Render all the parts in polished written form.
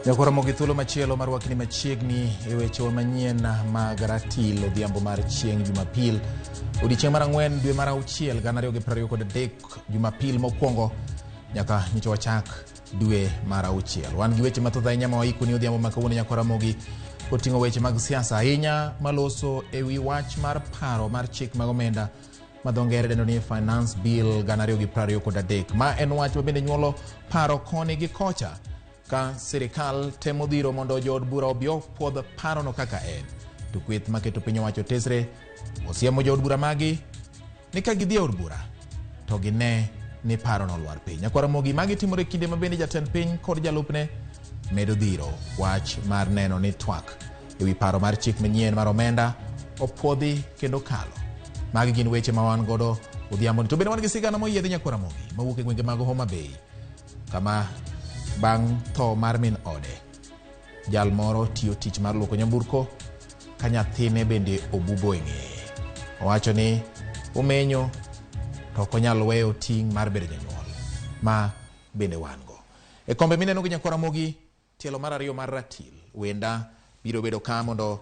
Nyakoro Ramogi thuolo machielo mar rwakni machiegni e wechewa manyien mag ratil odhiambo mar chieng' Jumapil. Odiechieng' mar 4 dwe mar 6 2023 Jumapil mokwongo nyaka nyocha wachak dwe mar 6. Wan gi weche mathoth ahinya ma waikoni odhiambo ma kawuono Nyakoro Ramogi koting'o weche mag siasa ahinya maloso ewi wach mar paro mar chik mag omenda ma dho ngere dendo ni Finance Bill 2023. Ma en wach ma bende nyuolo paro koni gi kocha ka sirikal temo dhiro mondo jood bura obi opuodh parono kaka en. To kweth maketo piny owacho tesre osiemo jood bura magi ni ka gidhi e od bura to gine ni parono olwar piny. Nyakwar Ramogi, magi timore kinde ma bende jatend piny kod jalupne medo dhiro wach mar neno ni twak ewi paro mar chik manyien mar omenda opuodhi kendo kalo. Magi gin weche ma wan godo odhiambo ni. To bende wan gi sigana moyiedhi Nyakwar Ramogi mawuok e gwenge mag Homa Bay kama bang' tho mar min ode jal moro tiyo tich mar luoko nyamburko ka nyathine bende obubo e ng'eye. Owacho ni omenyo to ok onyal weyo ting' mar bedo janyuol ma bende wan go. E kombe mineno gi Nyakwar Ramogi tielo mar 2 mar ratil wenda biro bedo ka mondo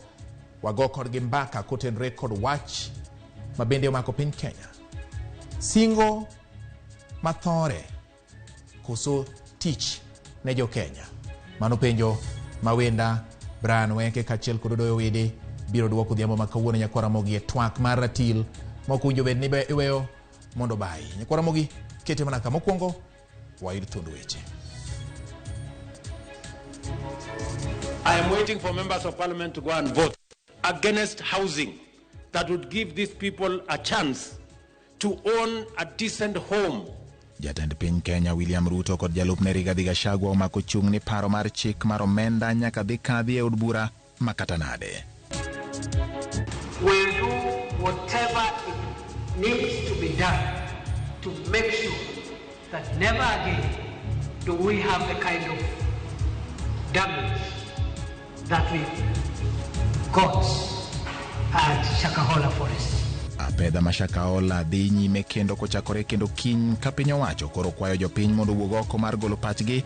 wago kodgi mbaka kotenore kod wach ma bende omako piny Kenya. Singo mathore koso tich ne jo Kenya. Mano penjo ma wenda Brian Weke kaachiel kod Odoyo Wede biro duoko odhiambo ma kawuono Nyakwar Ramogi e twak mar ratil ma ok owinjo bed ni iweyo mondo obayi. Nyakwar Ramogi kete mana ka mokwongo wayud thuond weche. I am waiting for members of parliament to go and vote against housing that would give these people a chance to own a decent home. Jatend piny Kenya William Ruto kod jalupne Rigathi Gachagua omako chung' ni paro mar chik mar omenda nyaka dhi kadhi e od bura ma kata nade. We'll do whatever it needs to be done to make sure that never again do we have the kind of damage that we got at Shakahola Forest. Apedha ma Shakahola dhi nyime kendo kochakore kendo kiny ka piny owacho koro kwayo jopiny mondo owuog oko mar golo pachgi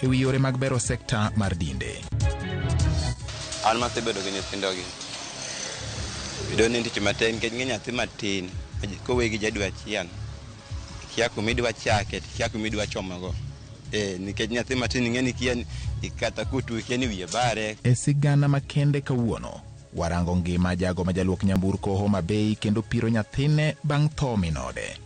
e wi yore mag bero sekta mar dinde. An masebedo gi nyithindogi, yudo ni tich matek nikech ng'e nyathi matin kowe gi jadwe achiel, kia kumidwa chake, kia kumidwa chomogo. Nikech nyathi matin ing'e ni kia kata kutu kia ni wiye bare. E sigana makende kawuono, warango ngima jago ma jaluok nyamburko Homa Bay kendo piro nyathine bang' tho min ode.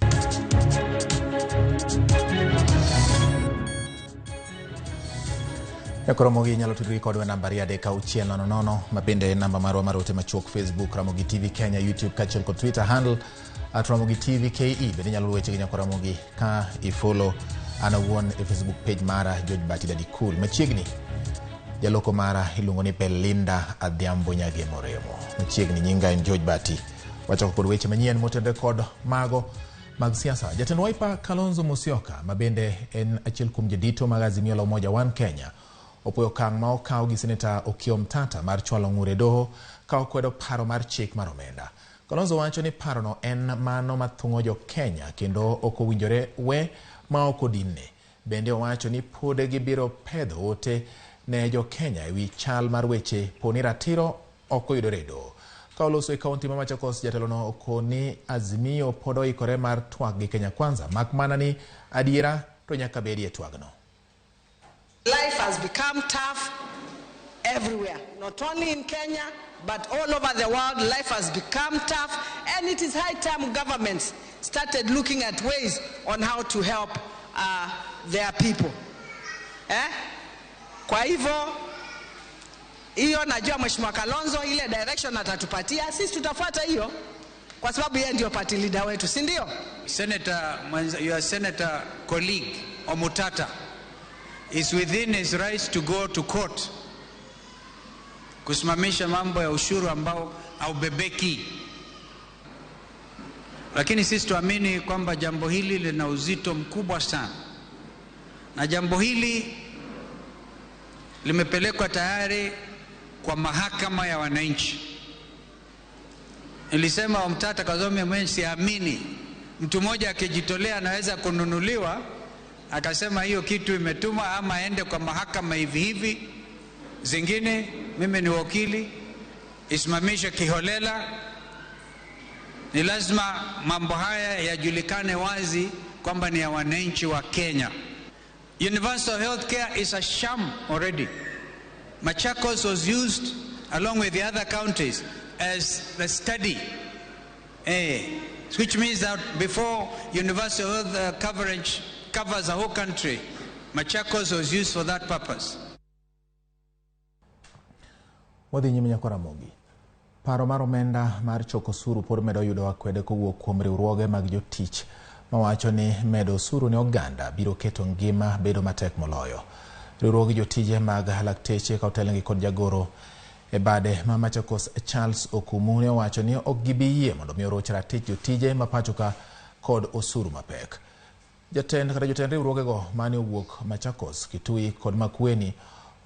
Nyakwar Ramogi inyalo tudri kodwa namba 3 6 0 0 ma bende en namba marwa mar ote machuok Facebook Ramogi TV Kenya, YouTube kaachiel kod Twitter handle @Ramogi TV KE. Bende inyalo luwo wechegi Nyakwar Ramogi ka ifollow an awuon e Facebook page mara George Bati Daddy Cool. Machiegni jaloko mara iluongo ni Belinda Adhiambo Nyagemo Remo. Machiegni nyinga en George Bati. Wachako kod weche manyien motenore kod mago mag siasa. Jatend Wiper Kalonzo Musyoka ma bende en achiel kuom jodito mag Azimio la Umoja One Kenya opuoyo okang' ma okaw gi Seneta Okiya Omtata mar chwalo ng'ur e doho ka okwedo paro mar chik mar omenda. Kalonzo wacho ni parono en mano mathung'o jo Kenya kendo ok owinjore we ma ok odinne. Bende owacho ni pod gibiro pedho ote ne jo Kenya ewi chal mar weche poni ratiro ok oyudore e doho. Ka oloso e kaunti ma Machakos, jatelono okoni Azimio pod oikore mar twak gi Kenya Kwanza mak mana ni adiera to nyaka bedie e twagno. Life has become tough everywhere, not only in Kenya, but all over the world. Life has become tough, and it is high time governments started looking at ways on how to help their people. Eh? Kwa hivyo hiyo najua Mheshimiwa Kalonzo ile direction atatupatia, sisi tutafuata hiyo kwa sababu yeye ndio party leader wetu, si ndio? Senator, your senator colleague Omutata is within his rights to go to court kusimamisha mambo ya ushuru ambao haubebeki. Lakini sisi tuamini kwamba jambo hili lina uzito mkubwa sana, na jambo hili limepelekwa tayari kwa mahakama ya wananchi. Nilisema Omtata Kazome mwenyewe siamini mtu mmoja akijitolea anaweza kununuliwa, akasema hiyo kitu imetumwa ama aende kwa mahakama hivi hivi. Zingine mimi ni wakili, isimamishe kiholela. Ni lazima mambo haya yajulikane wazi kwamba ni ya wananchi wa Kenya. Universal health care is a sham already. Machakos was used along with the other counties as the study, which means that before universal health coverage covers the whole country, Machakos was used for that purpose. Wadhi nyime nyaka Ramogi. Paro mar omenda mar choko osuru pod medo yudo akwede kowuok kuom riwruoge mag jotich mawacho ni medo osuru ne oganda biro keto ngima bedo matek moloyo. Riwruog jotije mag lakteche ka otelnegi kod jagoro e bade ma Machakos Charles Okumu ne owacho ni ok gibi yie mondo mi oroch ratich jotije ma pachoka kod osuru mapek. Jatend kata jotend riwruogego mane owuok Machakos, Kitui kod Makueni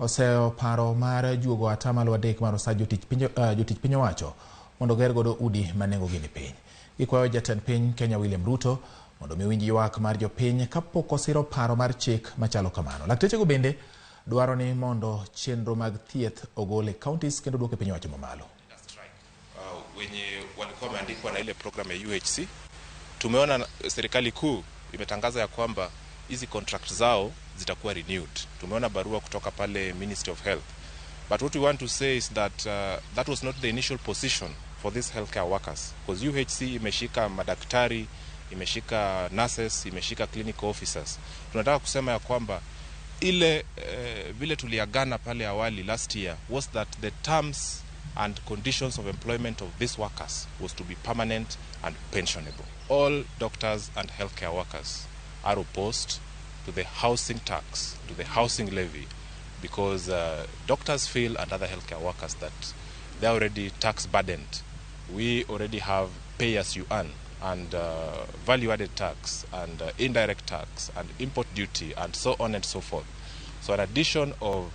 oseyo paro mar juogo 3% mar osach jotich piny owacho mondo oger godo udi ma nengogi ni piny. Gikwayo jatend piny Kenya William Ruto mondo mi winj ywak mar jopiny kapok osiro paro mar chik machalo kamano. Laktechego bende dwaro ni mondo chenro mag thieth ogol e counties kendo duok e piny owacho mamalo. Wenye walikuwa wameandikwa na ile program ya UHC, tumeona serikali kuu imetangaza ya kwamba hizi contract zao zitakuwa renewed. Tumeona barua kutoka pale Ministry of Health. But what we want to say is that that was not the initial position for these healthcare workers, because UHC imeshika madaktari, imeshika nurses, imeshika clinical officers. Tunataka kusema ya kwamba ile vile tuliagana pale awali last year was that the terms and conditions of employment of these workers was to be permanent and pensionable. All doctors and healthcare workers are opposed to the housing tax, to the housing levy, because doctors feel and other healthcare workers that they are already tax burdened. We already have pay as you earn and value added tax and indirect tax and import duty and so on and so forth. So an addition of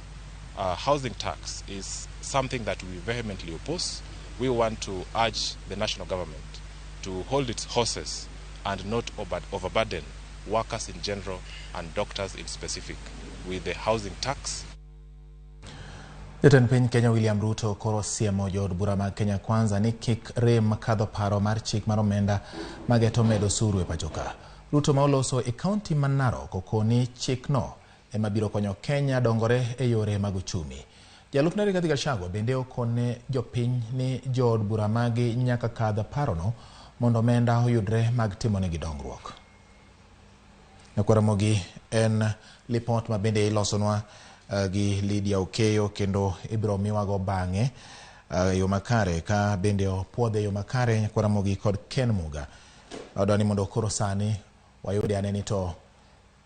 housing tax is something that we vehemently oppose. We want to urge the national government to hold its horses and not overburden workers in general and doctors in specific with the housing tax. Jatend piny Kenya William Ruto koro siemo jood bura mag Kenya Kwanza ni kik rem kadho paro mar chik mar omenda mageto medo osuru e pacho ka. Ruto ma oloso e kaunti ma Narok okoni chikno ema biro konyo Kenya dongore e yore mag uchumi. Jalupne Rigathi Gachagua bende okone jopiny ni jood bura magi nyaka kadh parono mondo omenda oyudre mag timonegi dongruok. Nyakwaramogi en lipot ma bende ilosonwa gi Lydia Okeyo kendo ibiro miwago bang'e e yo makare ka bende opuodhe e yo makare Nyakwaramogi kod Ken Muga. Adwa ni mondo koro sani wayude ane ni to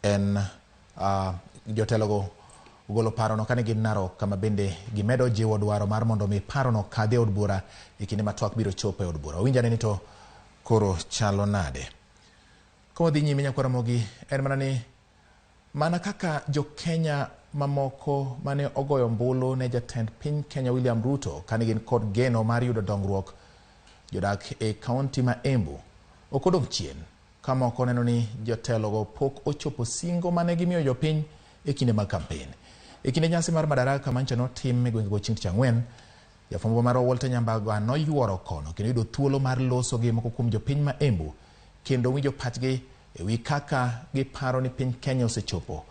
en jotelogo ogolo parono kane gin Narok kama bende gimedo jiwo dwaro mar mondo mi parono kadhi e od bura e kinde ma twak biro chopo e od bura. Winj ane ni to koro chalo nade. Ka wadhi nyime Nyakwaramogi en mana ni mana kaka jo-Kenya mamoko mane ogoyo ombulu ne jatend piny Kenya William Ruto kane gin kod geno mar yudo dongruok, jodak e kaunti ma Embu ok odong' chien ka moko neno ni jotelogo pok ochopo singo mane gimiyo jopiny e kinde mag kampen. E kinde nyasi mar Madaraka manyocha notim e gwengego chieng' tich ang'wen, jafwambo marwa Walter Nyambaga noyuoro kono kendo yudo thuolo mar loso gi moko kuom jopiny ma Embu kendo winjo pachgi e wi kaka giparo ni piny Kenya osechopo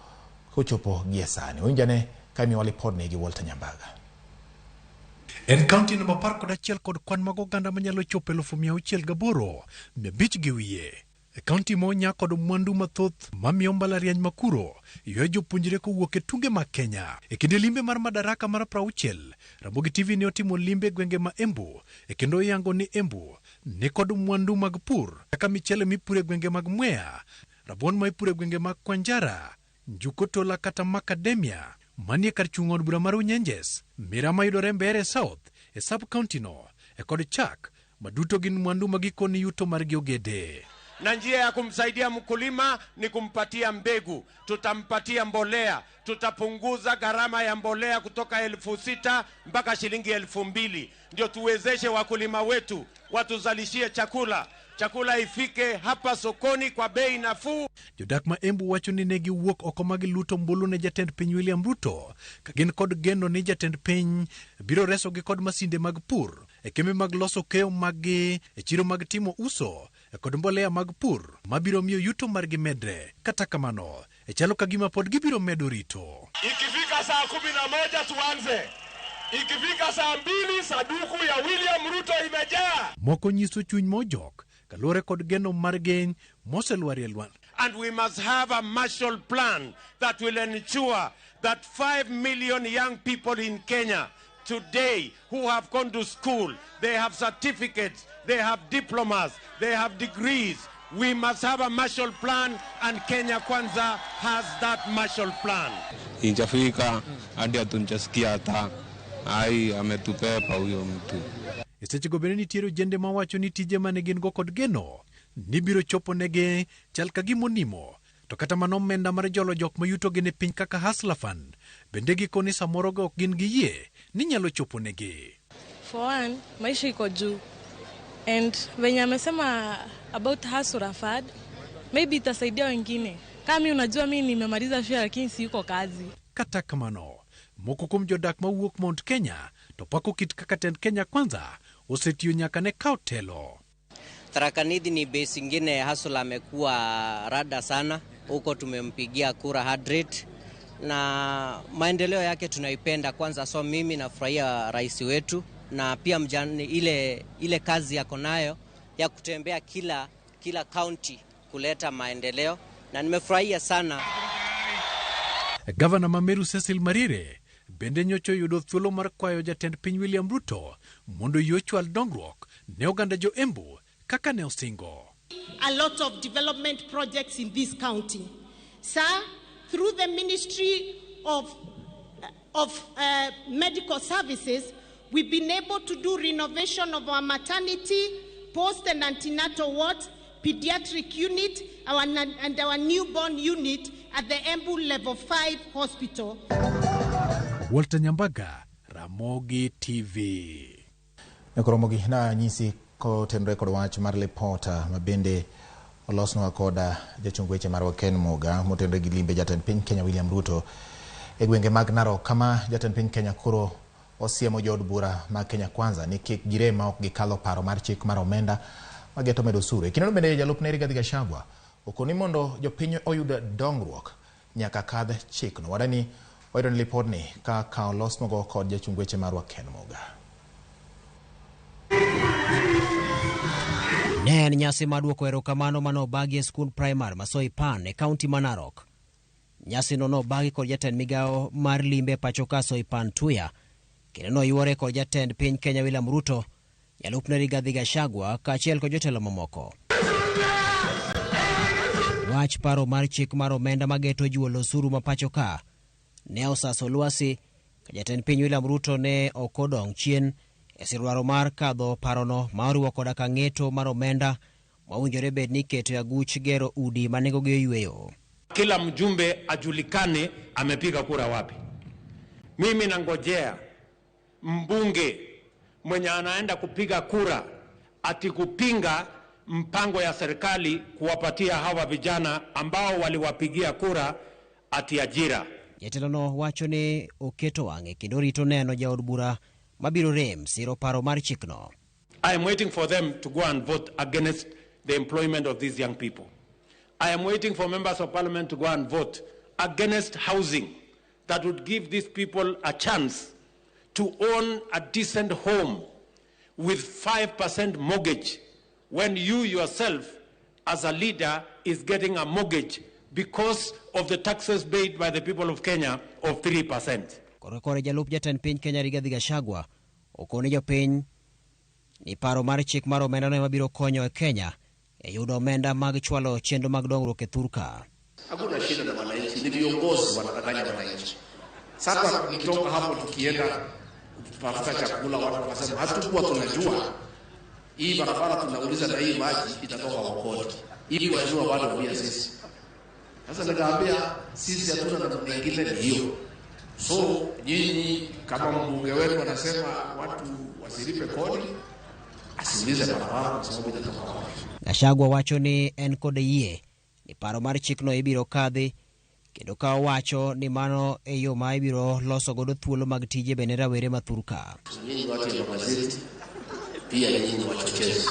kochopo gie sani. Winjane ka imiyowa lipodni gi Walter Nyambaga. En kaunti namba 11 kod kwan mag oganda manyalo chopo 68,500 gi wiye. E kaunti ma onya kod mwandu mathoth mamiyo mbalariany ma Kuro ywayo jopuonjre kowuok e tunge mag Kenya. E kinde limbe mar Madaraka mar 60, Ramogi TV ne otimo limbe e gwenge ma Embu e kendo oyango ni Embu ni kod mwandu mag pur kaka michele mipuro e gwenge mag Mwea, rabuon ma ipuro e gwenge mag Kwanjara, Njukotola kata Macadamia manie kar chung' od bura mar Unyenjes, miraa mayudore Mbeere South e sub county no e kod chak ma duto gin mwandu ma gikoni yuto margi ogede. Na njia ya kumsaidia mkulima ni kumpatia mbegu, tutampatia mbolea, tutapunguza gharama ya mbolea kutoka 6,000 mpaka shilingi 2,000, ndio tuwezeshe wakulima wetu watuzalishie chakula, chakula ifike hapa sokoni kwa bei nafuu. Jodak ma Embu wacho ni ne giwuok oko ma giluto ombulu ne jatend piny William Ruto ka gin kod geno ni jatend piny biro resogi kod masinde mag pur e kembe mag loso keyo maggi e chiro mag timo uso e kod mbolea mag pur mabiro miyo yuto margi medre. Kata kamano, e chalo ka gima pod gibiro medo rito. Ikifika saa 11 tuanze. Ikifika saa 2 saduku ya William Ruto imejaa. Moko nyiso chuny mojok kaluwore kod geno margi moselwarie lwanda. And we must have a Marshall Plan that will ensure that 5 million young people in Kenya today who have gone to school, they have certificates, they have diplomas, they have degrees. We must have a Marshall Plan, and Kenya Kwanza has that Marshall Plan. Injafika hadi hatunjasikia hata ai ametupepa huyo mtu. E sechego bende nitiere ojende mawacho ni tije mane gin go kod geno ni biro chopo negi chal ka gima onimo, to kata mana omenda mar jolo jok ma yutogi ni piny kaka Hustler Fund bende gikoni samoro go ok gin gi yie ni nyalo chopo negi. For one, maisha iko juu, and venye amesema about Hustler Fund maybe itasaidia wengine. Kama mimi, unajua mimi nimemaliza shule lakini siko kazi. Kata kamano, moko kuom jodak mawuok Mount Kenya to pako kit kaka tend Kenya Kwanza osetiyo nyaka ne kaw telo. Tharaka Nithi ni base ingine Hustler amekuwa rada sana huko, tumempigia kura hard rate na maendeleo yake tunaipenda kwanza. So mimi nafurahia rais wetu na pia mjane, ile kazi yako nayo ya kutembea kila county kuleta maendeleo, na nimefurahia sana. Gavana ma Meru Cecil Marire bende nyocha oyudo thuolo mar kwayo jatend piny William Ruto mondo oyie ochwal dongruok ne oganda jo Embu kaka ne osingo. A lot of development projects in this county. Sir, through the Ministry of Medical Services, we've been able to do renovation of our maternity, post and antenatal wards, pediatric unit, and our newborn unit at the Embu Level 5 Hospital. Walter Nyambaga, Ramogi TV. Koromogi na nyisi kotenore kod wach mar lipota mabende olosnwa kod jachung weche marwa Ken Muga motenore gi limbe jatend piny Kenya William Ruto e gwenge mag Narok, kama jatend piny Kenya koro osiemo jood bura mag Kenya Kwanza ni kik girem ma ok gikalo paro mar chik mar omenda mageto medo osuru. E kindeno bende jalupne Rigathi Gachagua okoni mondo jopiny oyud dongruok nyaka kadh chikno. Wadani wayudo ni lipodni kaka olosnogo kod jachung weche marwa Ken Muga. Ne en nyasi mar duoko erokamano mane obagi e skund primar ma Soipan e kaunti ma Narok. Nyasino nobagi kod jatend migawo mar limbe pacho ka Soipan Tuya, kendo noyuore kod jatend piny Kenya William Ruto, jalupne Rigathi Gachagua kaachiel kod jotelo mamoko. Wach paro mar chik mar omenda mageto juolo osuru ma pacho ka ne osaso lwasi ka jatend piny William Ruto ne ok odong' chien e siro mar kadho parono ma oriwo koda ka ng'eto mar omenda mawinjore bed ni iketo e aguch gero udi ma nengogi oyweyo. Kila mjumbe ajulikane amepiga kura wapi. Mimi nangojea mbunge mwenye anaenda kupiga kura ati kupinga mpango ya serikali kuwapatia hawa vijana ambao waliwapigia kura ati ajira. Jatelono wacho ni oketo wang'e kendo rito neno jaod bura mabiro rem siro paro mar chikno. I am waiting for them to go and vote against the employment of these young people. I am waiting for members of parliament to go and vote against housing that would give these people a chance to own a decent home with 5% mortgage when you yourself as a leader is getting a mortgage because of the taxes paid by the people of Kenya of 3%. Kore kore jalup jatend piny Kenya Rigathi Gachagua okone jopiny ni paro mar chik mar omenda no ema biro konyo e Kenya e yudo omenda mag chwalo chenro mag dongruok e thurka. Hakuna shida na wananchi, ni viongozi wanadanganya wananchi. Sasa nikitoka hapo tukienda kutafuta chakula, watu wanasema hatukuwa tunajua hii barabara, tunauliza na hii maji itatoka Wokoti. Ili wajua bado pia sisi. Sasa nikaambia sisi hatuna namna nyingine ni hiyo. So nyinyi kama mbunge wenu anasema watu wasilipe kodi, asiulize barabara kwa sababu itatoka wapi. Gachagua wacho ni en kod yie ni paro mar chikno ibiro kadhi kendo ka owacho ni mano e yo ma ibiro loso godo thuolo mag tije bende rawere ma thurka. Nyinyi watu ya magazeti pia nyinyi wachochezi.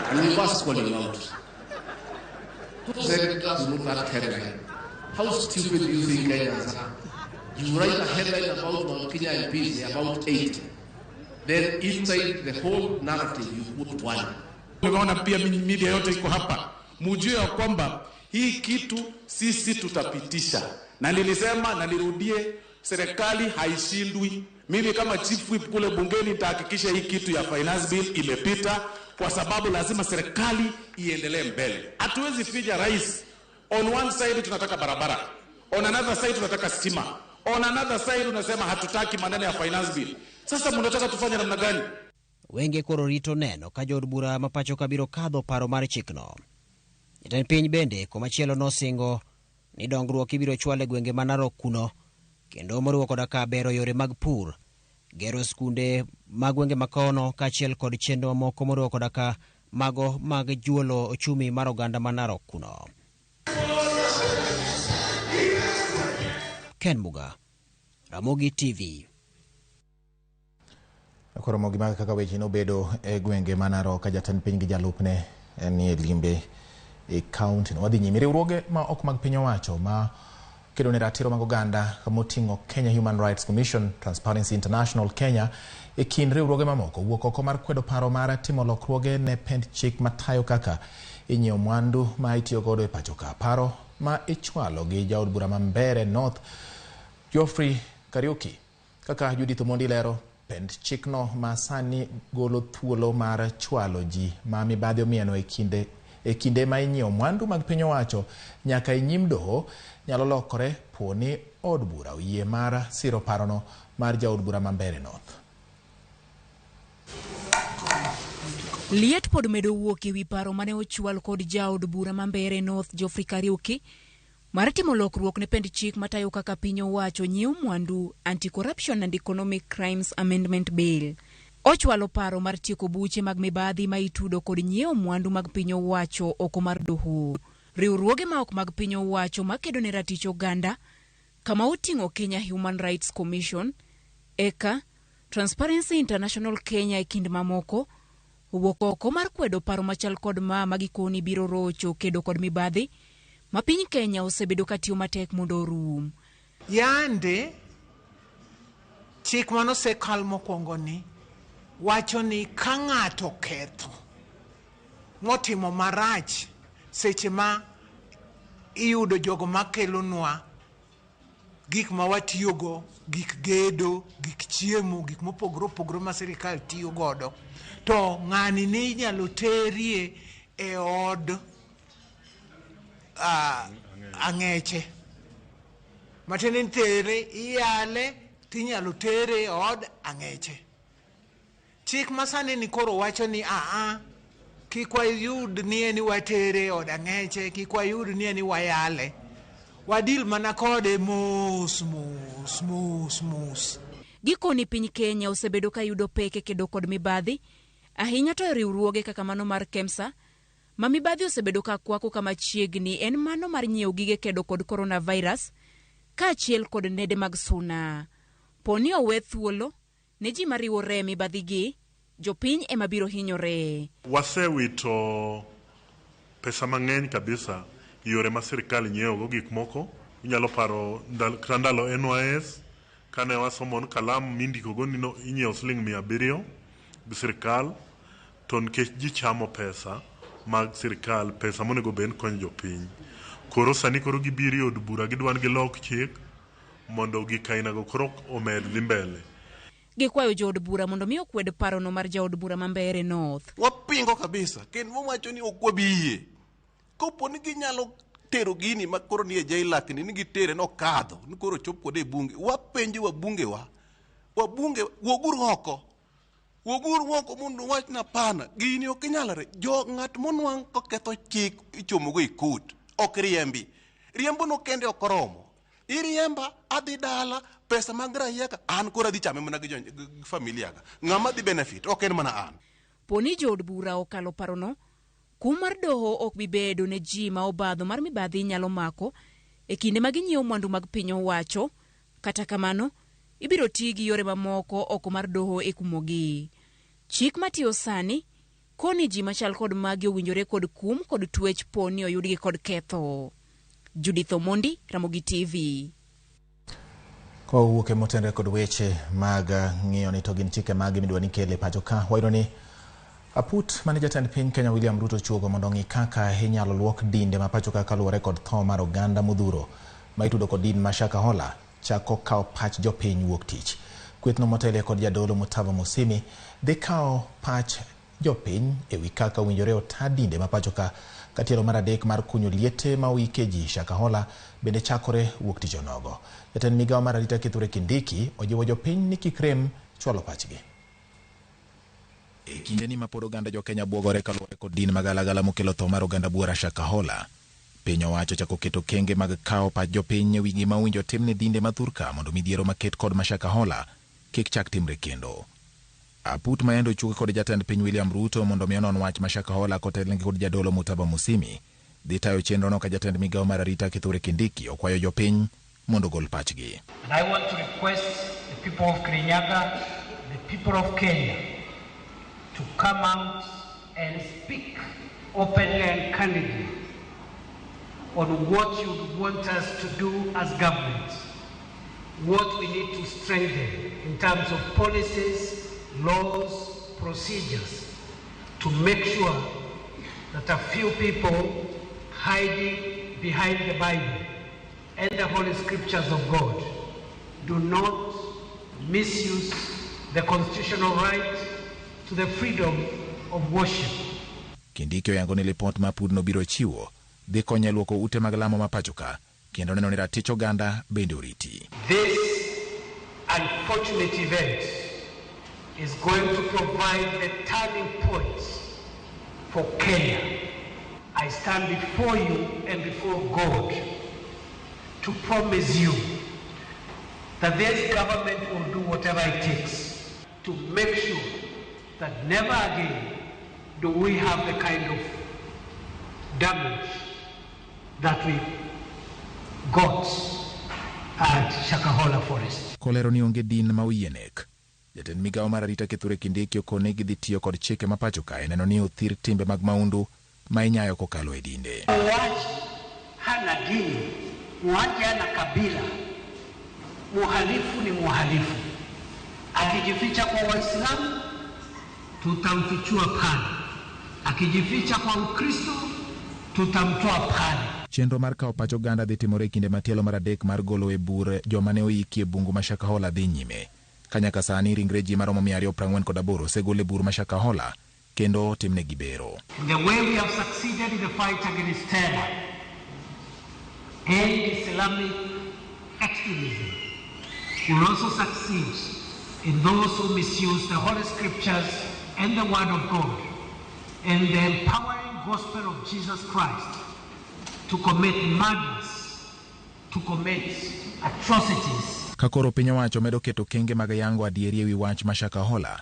And we must call him out. Who said wrote that headline? How stupid do you think Kenyans are? You write a headline about Mount Kenya MPs, about 80. Then inside the whole narrative you put one. Nimeona pia media yote iko hapa, mujue ya kwamba hii kitu sisi tutapitisha, na nilisema na nirudie, serikali haishindwi. Mimi kama chief whip kule bungeni nitahakikisha hii kitu ya finance bill imepita, kwa sababu lazima serikali iendelee mbele. Hatuwezi finya rais. On one side tunataka barabara, on another side tunataka stima, on another side unasema hatutaki maneno ya finance bill. Sasa mnataka tufanye namna gani? Wenge koro rito neno ka jood bura ma pacho ka biro kadho paro mar chikno. Jatend piny bende komachielo nosingo ni dongruok ibiro chwal e gwenge ma Narok kuno kendo moriwo koda ka bero yore mag pur, gero skunde mag gwenge makono kaachiel kod chenro mamoko moriwo koda ka mago mag juolo ochumi mar oganda ma Narok kuno. Ken Muga, Ramogi TV. Koro mogi mag kaka weche nobedo e gwenge ma Narok ka jatend piny gi jalupne ni e limbe e kaunti no. Wadhi nyime. Riwruoge ma ok mag piny owacho ma kedo ne ratiro mag oganda kamoting'o Kenya Human Rights Commission, Transparency International Kenya e kind riwruoge mamoko wuok oko mar kwedo paro mar timo lokruoge ne pend chik matayo kaka inyiewo mwandu ma itiyo godo e pacho ka. Paro ma ichwalo gi jaod bura ma Mbeere North Geoffrey Kariuki. Kaka Judith Omondi lero, pend chikno ma sani golo thuolo mar chwalo ji ma mibadhi omieno e kinde ma inyiewo mwandu mag piny owacho nyaka e nyim doho nyalo lokore po ni od bura oyie mar siro parono mar jaod bura ma Mbeere North. Liet pod medo wuok ewi paro mane ochwal kod jaod bura ma Mbeere North Geoffrey Kariuki mar timo lokruok ne pend chik matayo kaka piny owacho nyiewo mwandu Anti-Corruption and Economic Crimes Amendment Bill. Ochwalo paro mar tieko buche mag mibadhi ma itudo kod nyiewo mwandu mag piny owacho oko mar doho. Riwruoge ma ok mag piny owacho makedo ne ratich oganda kama oting'o Kenya Human Rights Commission, ECA, Transparency International Kenya e kind mamoko, owuok oko mar kwedo paro machal kod ma magikoni biro rocho kedo kod mibadhi ma piny Kenya osebedo katiyo matek mondo orum. Yande chik manosekal mokwongo ni wacho ni ka ng'ato ketho motimo marach seche ma iyudo jogo makelonwa gik ma watiyogo, gik gedo, gik chiemo, gik mopogore opogore ma sirikal tiyo godo, to ng'ani ni inyalo terie e od ang'eche. Matiende ni tere, iyale, tinyalo tere e od ang'eche. Chik masani ni koro wacho ni kik wayud nie ni watere e od ang'eche, kik wayud nie ni wayale. Wadil mana kode mos mos mos mos. Gikoni piny Kenya osebedo ka yudo pek e kedo kod mibadhi, ahinya to e riwruoge kaka mano mar KEMSA, ma mibadhi osebedo ka kwako kama chiegni en mano mar nyiewo gige kedo kod coronavirus kaachiel kod nede mag suna. Poni owe thuolo ne ji mariwore e mibadhi gi, jopiny ema biro hinyore. Wasewito pesa mang'eny kabisa yore ma sirikal nyiewogo gik moko. Inyalo paro kata ndalo NYS kane wasomo ni kalam mindikogo ni inyiewo siling 700 gi sirikal, to nikech ji chamo pesa mag sirikal, pesa monego bed ni konyo jopiny. Koro sani koro gibiro e od bura gidwa ni gilok chik mondo gik ainago koro omed dhi mbele. Gikwayo jood bura mondo mi okwed parono mar jaod bura ma Mbeere North. Wapingo kabisa kendo wawacho ni ok wabi yie. Kopo ni ginyalo tero gini ma koro nie JLAC ni gitere nokadho ni koro chop kode e bunge, wapenjo wabunge wa, wabunge wuoguru oko, Wuoguru oko mondo uwach ni hapana, gini ok nyalre. Jo ng'at monwang' koketho chik ichomogo e court, ok riembi. Riembono kende ok oromo. Iriemba, adhi dala, pesa mag raia ka, an koro adhi chame mana gi familia ga. Ng'ama dhi benefit, ok en mana an. Po ni jood bura okalo parono, kum mar doho ok bi bedo ne ji ma obadho mar mibadhi nyalo mako e kinde ma ginyiewo mwandu mag piny owacho. Kata kamano, ibiro ti gi yore mamoko oko mar doho e kumogi. Chik matiyo sani koni ji machal kod magi owinjore kod kum kod twech po ni oyudgi kod ketho. Judith Omondi, Ramogi TV. Kowuok e motenre kod weche mag ng'iyo ni to gin chike mage midwa ni kel e pacho ka, wayudo ni aput mane jatend piny Kenya William Ruto ochuogo mondo ong'i kaka inyalo luok dinde ma pacho ka kaluwore kod tho mar oganda modhuro ma itudo kod din ma Shakahola chako kawo pach jopiny wuok tich. Kwethno motelie kod jadolo Mutava Musimi dhi kawo pach jopiny ewi kaka owinjore ota dinde ma pacho ka katielo mar adek mar kunyo liete ma oike ji Shakahola bende chakore wuok tich onogo. Jatend migawo mar arita Kithure Kindiki ojiwo jopiny ni kik rem chwalo pachgi. E kinde ni mapod oganda jo Kenya bwogore kaluwore kod din magalagala mokelo tho mar oganda buora Shakahola, piny owacho chako keto kenge mag kawo pach jopiny ewi gima owinjo tim ne dinde ma thurka mondo midhiero maket kod ma Shakahola kik chak timre kendo. Aput ma yande ochuogi kod jatend piny William Ruto mondo mi onon wach ma Shakahola kotelnegi kod jadolo Mutava Musimi dhi tayo chenrono ka jatend migawo mar arita Kithure Kindiki okwayo jopiny mondo ogol pachgi. And I want to request the people of Kirinyaga, the people of Kenya, to come out and speak openly and candidly on what you would want us to do as government, what we need to strengthen in terms of policies, laws, procedures, to make sure that a few people hiding behind the Bible and the Holy Scriptures of God do not misuse the constitutional right to the freedom of worship. Kindiki oyango ni lipot ma apudno biro chiwo dhi konyo e luoko ute mag lamo ma pacho ka kendo neno ni ratich oganda bende oriti. This unfortunate event is going to provide the turning point for Kenya. I stand before you and before God to promise you that this government will do whatever it takes to make sure that never again do we have the kind of damage that we got at Shakahola Forest. Kolero ni onge din ma oyie nek. Jatend migawo mar arita Kithure Kindiki okone gidhi tiyo kod chike ma pacho ka e neno ni othir timbe mag maundu ma inyayo kokalo e dinde. Muuaji hana dini, muuaji hana kabila, muhalifu ni muhalifu. Akijificha kwa Waislamu tutamfichua pale, akijificha kwa Ukristo tutamtoa pale. Chenro mar kawo pach oganda dhi timore e kinde matielo mar adek mar golo e bur joma ne oiki e bungu ma Shakahola dhi nyime. Ka nyaka sani ringre ji maromo 248 osegol e bur ma Shakahola kendo otimnegi bero. In the way we have succeeded in the fight against terror and Islamic extremism, we will also succeed in those who misuse the Holy Scriptures and the Word of God and the empowering gospel of Jesus Christ to commit murders, to commit atrocities. Ka koro piny owacho medo keto kenge mag yango adieri ewi wach ma Shakahola,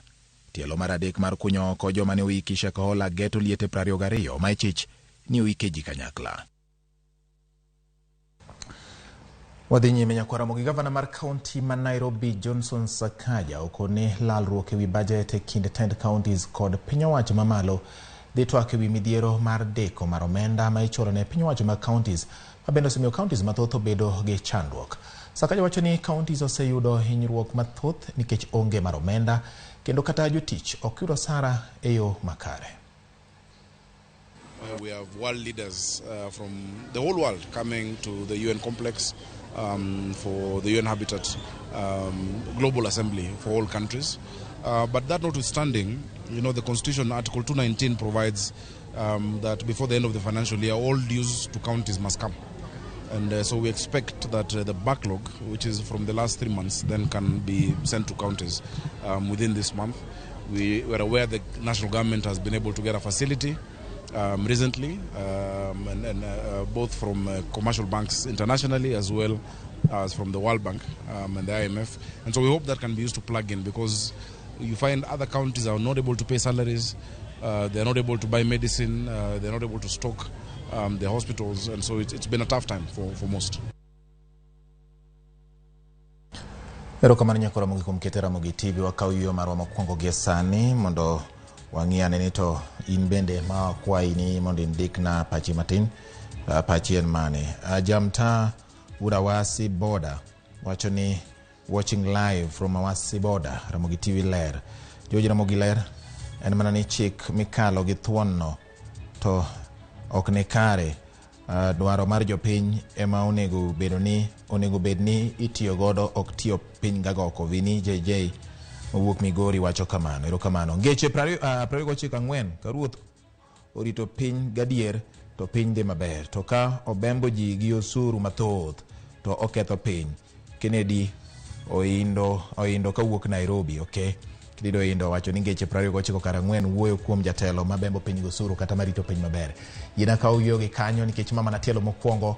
tielo mar adek mar kunyo oko joma ne oiki Shakahola geto liete 22 ma ichich ni oike ji kanyakla. Wadhi nyime nyakwar Ramogi. Gavana mar kaunti ma Nairobi Johnson Sakaja okone lalruok ewi bajet e kind tend counties kod piny owacho mamalo dhi twak ewi midhiero mar deko mar omenda ma ichulo ne piny owacho mag counties ma bende osemiyo counties mathoth obedo gi chandruok. Sakaja wacho ni counties oseyudo hinyruok mathoth nikech onge mar omenda kendo kata jotich ok yud osara e yo makare. We have world leaders from the whole world coming to the UN complex for the UN Habitat Global Assembly for all countries. But that notwithstanding, the Constitution, Article 219, provides that before the end of the financial year, all dues to counties must come. And so we expect that the backlog, which is from the last 3 months, then can be sent to counties within this month. We were aware the national government has been able to get a facility recently, and both from commercial banks internationally as well as from the World Bank and the IMF. And so we hope that can be used to plug in, because you find other counties are not able to pay salaries, they're not able to buy medicine, they're not able to stock their hospitals, and so it's been a tough time for most. Erokamano nyakora mogik kuom kete Ramogi TV. Wakaw yueyo marwa mokwongo gie sani mondo wang'i ane ni to in bende ma wakwayi ni mondo indikna pachi matin. Pachi en mane? Jamta Urawasi Border wacho ni watching live from Awasi Border. Ramogi TV ler. George Ramogi ler en mana ni chik mikalo gi thuon no to ok ni kare. Dwaro mar jopiny ema onego bed ni itiyo godo, ok tiyo piny gagoko. Vini JJ mowuok Migori wacho kamano. Erokamano. Ngeche 29 ka ruoth orito piny gadier to piny dhi maber, to ka obembo ji gi osuru mathoth to oketho piny. Kennedy Oindo kawuok Nairobi. Okay. Kennedy Oindo wacho ni ngeche 29 kar 4 wuoyo kuom jatelo mabembo piny gi osuru kata marito piny maber. Yina ka oyuogi kanyo nikech mama na tielo mokwongo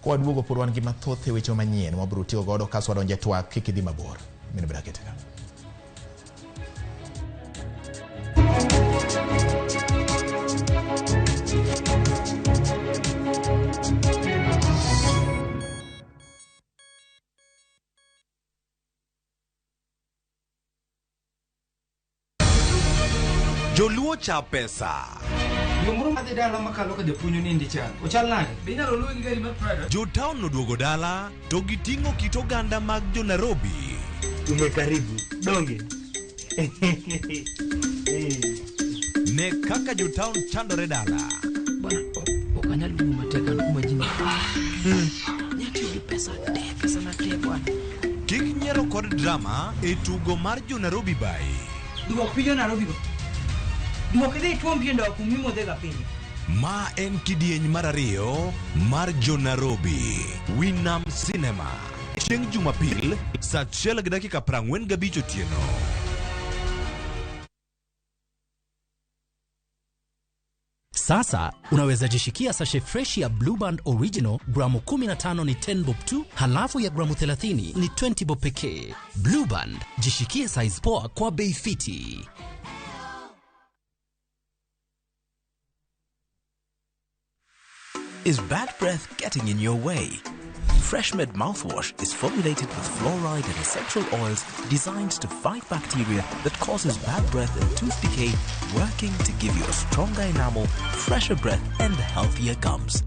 kwaduogo pod wan gi mathoth e weche manyien wabiro tiyo godo kaso wadonje twak kik idhi mabor. Min bracket ka. Joluo cha pesa. Jomoro madhi dala makalo ka japuonj nindi chan. Ochal nade? Be inyalo luwe gi gari mar Prado? Jo town oduogo dala to giting'o kit oganda mag jo Nairobi. Umekaribu. Donge. Ne kaka jo town chandore dala. Bwana, ok anyal luwo matek an kuma ji Nyatiyo gi pesa te, pesa na te bwana. Kik nyiero kod drama e tugo mar jo Nairobi bai. Duok pi jo Nairobi go. Duok idhi ituom pi e ndowo kumimodhega pile. Ma en kidieny mar ariyo mar jo Nairobi. Winam Cinema. Chieng' Jumapil saa 1:45 otieno. Sasa unaweza jishikia sachet fresh ya Blue Band Original gramu 15 ni 10 bob tu, halafu ya gramu 30 ni 20 bob pekee. Blue Band, jishikie size poa kwa bei fiti. Is bad breath getting in your way? FreshMed mouthwash is formulated with fluoride and essential oils designed to fight bacteria that causes bad breath and tooth decay, working to give you a stronger enamel, fresher breath, and healthier gums.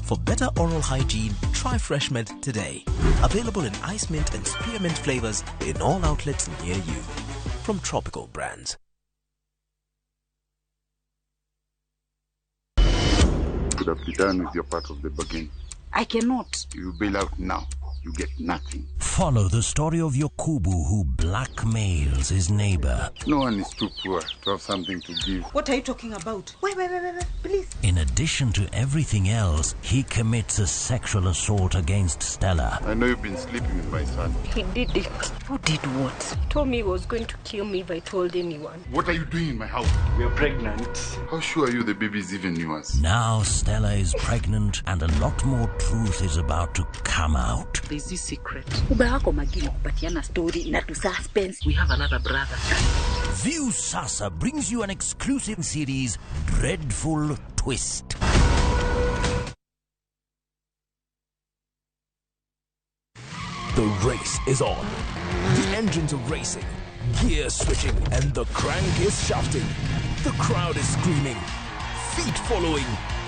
For better oral hygiene, try FreshMed today. Available in ice mint and spearmint flavors in all outlets near you. From Tropical Brands. Could have been done with your part of the bargain. I cannot. You bail out now, you get nothing. Follow the story of Yokubu, who blackmails his neighbor. No one is too poor to have something to give. What are you talking about? Wait, please. In addition to everything else, he commits a sexual assault against Stella. I know you've been sleeping with my son. He did it. Who did what? He told me he was going to kill me if I told anyone. What are you doing in my house? We are pregnant. How sure are you the baby is even yours? Now Stella is pregnant and a lot more truth is about to come out. There's this secret. Story suspense. We have another brother. View Sasa brings you an exclusive series, Dreadful Twist. The race is on. The engines are racing, gear switching, and the crank is shafting. The crowd is screaming, feet following,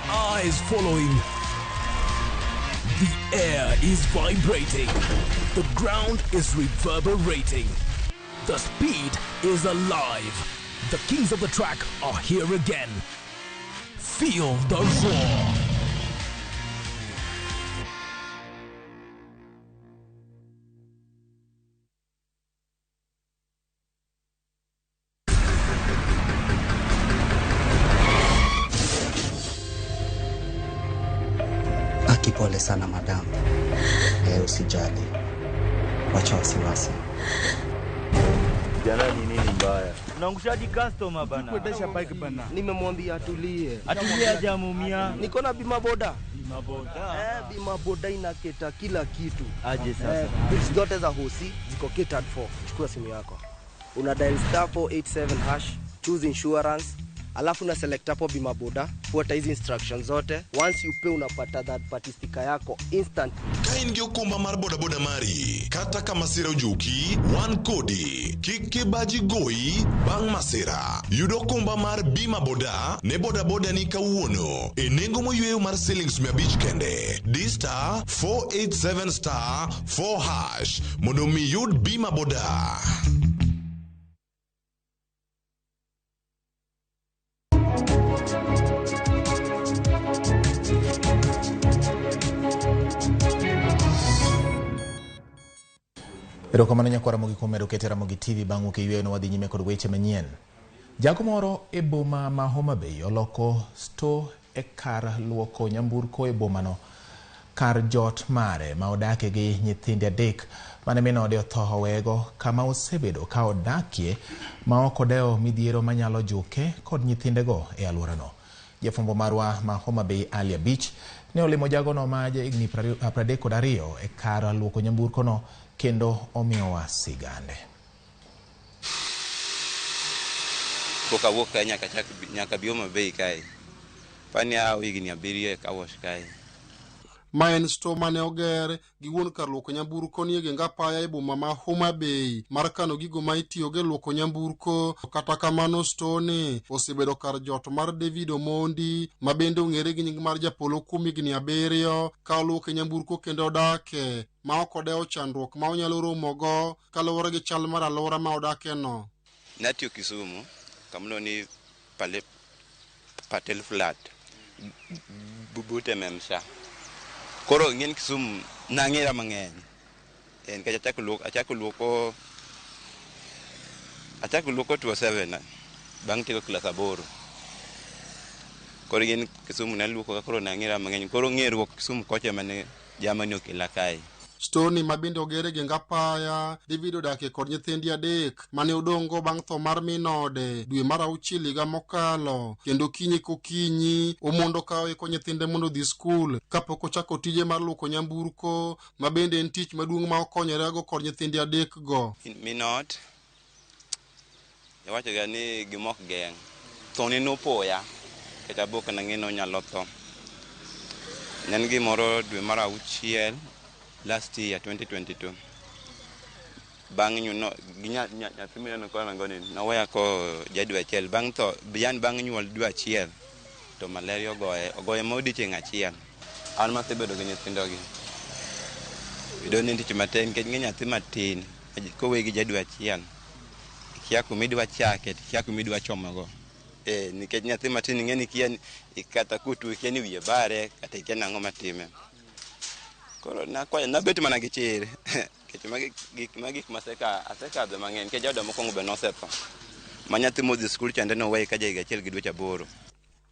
eyes following. The air is vibrating. The ground is reverberating. The speed is alive. The kings of the track are here again. Feel the roar. Pole sana madam. Usijali. Wacha wasiwasi. Kijana ni nini mbaya? Unaangushaji customer bana. Kuendesha bike bana. Nimemwambia atulie. Atulie hajamuumia. Niko na bima boda. Bima boda. Bima boda inaketa kila kitu. Aje sasa. Bills zote za hosi ziko catered for. Chukua simu yako. Una dial star 487 hash, choose insurance, alafu una select hapo bima boda, fuata hizi instructions zote. Once you pay unapata third party sticker yako instant. Ka in gi okumba mar bodaboda mari, kata ka masira ojuki, wan kodi. Kik kibaji goyi bang' masira. Yud okumba mar bima boda ne bodaboda ni kawuono e nengo moyweyo mar silings 500 kende. Di star 487 star 4 hash mondo mi yud bima boda. Erokamano nyakwara Ramogi kuom medo kete Ramogi TV bang' wuok e yweyo wadhi nyime kod weche manyien. Jago moro e boma ma Homa Bay oloko sto e kar luoko nyamburko e bomano kar jot mare ma odake gi nyithinde adek mane min ode otho owego kama osebedo ka odakie ma ok odewo midhiero manyalo juke kod nyithindego e alworano. Jafwambo marwa ma Homa Bay Ali Abich ne olimo jagono ma ja higni 32 e kar luoko nyamburkono kendo omiyowa sigande. Pok awuok kae nyaka bi Homa Bay kae. Pani awo higni 7 eka wash kae. Ma en sto mane oger gi wuon kar luoko nyamburko ni e geng apaya e boma ma Homa Bay mar kano gigo ma itiyogo e luoko nyamburko. Kata kamano stoni osebedo kar jot mar David Omondi ma bende ong'ere gi nying mar Japolo kuom higni 7 ka oluoke nyamburko kendo odake ma ok odewo chandruok ma onyalo romogo kaluwore gi chal mar alwora ma odakeno. Natiyo Kisumu kamano ni Patel Flat bute Memsha. Koro ng'en Kisumu nang'era mang'eny. En nikech achako luoko 27 bang' tieko klas 8. Koro ng'en Kisumu naluoko ka koro nang'era mang'eny. Koro ng'eruok Kisumu kocha mane jamani okela kae. Stoni ma bende oger e geng apaya, David odake kod nyithindi 3 mane odong'go bang' tho mar min ode dwe mar 6 higa mokalo, kendo kinyi kokinyi Omondo kawo iko nyithinde mondo odhi skul kapok ochako tije mar luoko nyamburko ma bende en tich maduong' ma okonyorego kod nyithindi 3 go. Min ot iwacho ga ni gima ok geng', thone nopoya kata abok nang'e ni onyalo tho. Ne en gimoro dwe mar 6 last year 2022. Bang' nyuno nyathi mineno kona ngoni noweya ko ja dwe 1 bang' tho yan bang' nyuol dwe 1 to malaria ogoye ma odiochieng' 1. An masebedo gi nyithindogi yudo ni tich matek nikech ng'e nyathi matin kowe gi ja dwe 1 ikia kuma idwa chake to ikia kuma idwa chomogo. Nikech nyathi matin ing'e ni ikia kata kutu ikia ni wiye bare kata ikia nang'o matime. Koro nabet mana gi chir nikech gik masekadho mang'eny nikech jaoda mokwongo be nosetho ma nyathi modhi skul chande noweye ka ja higa 1 gi dweche 8.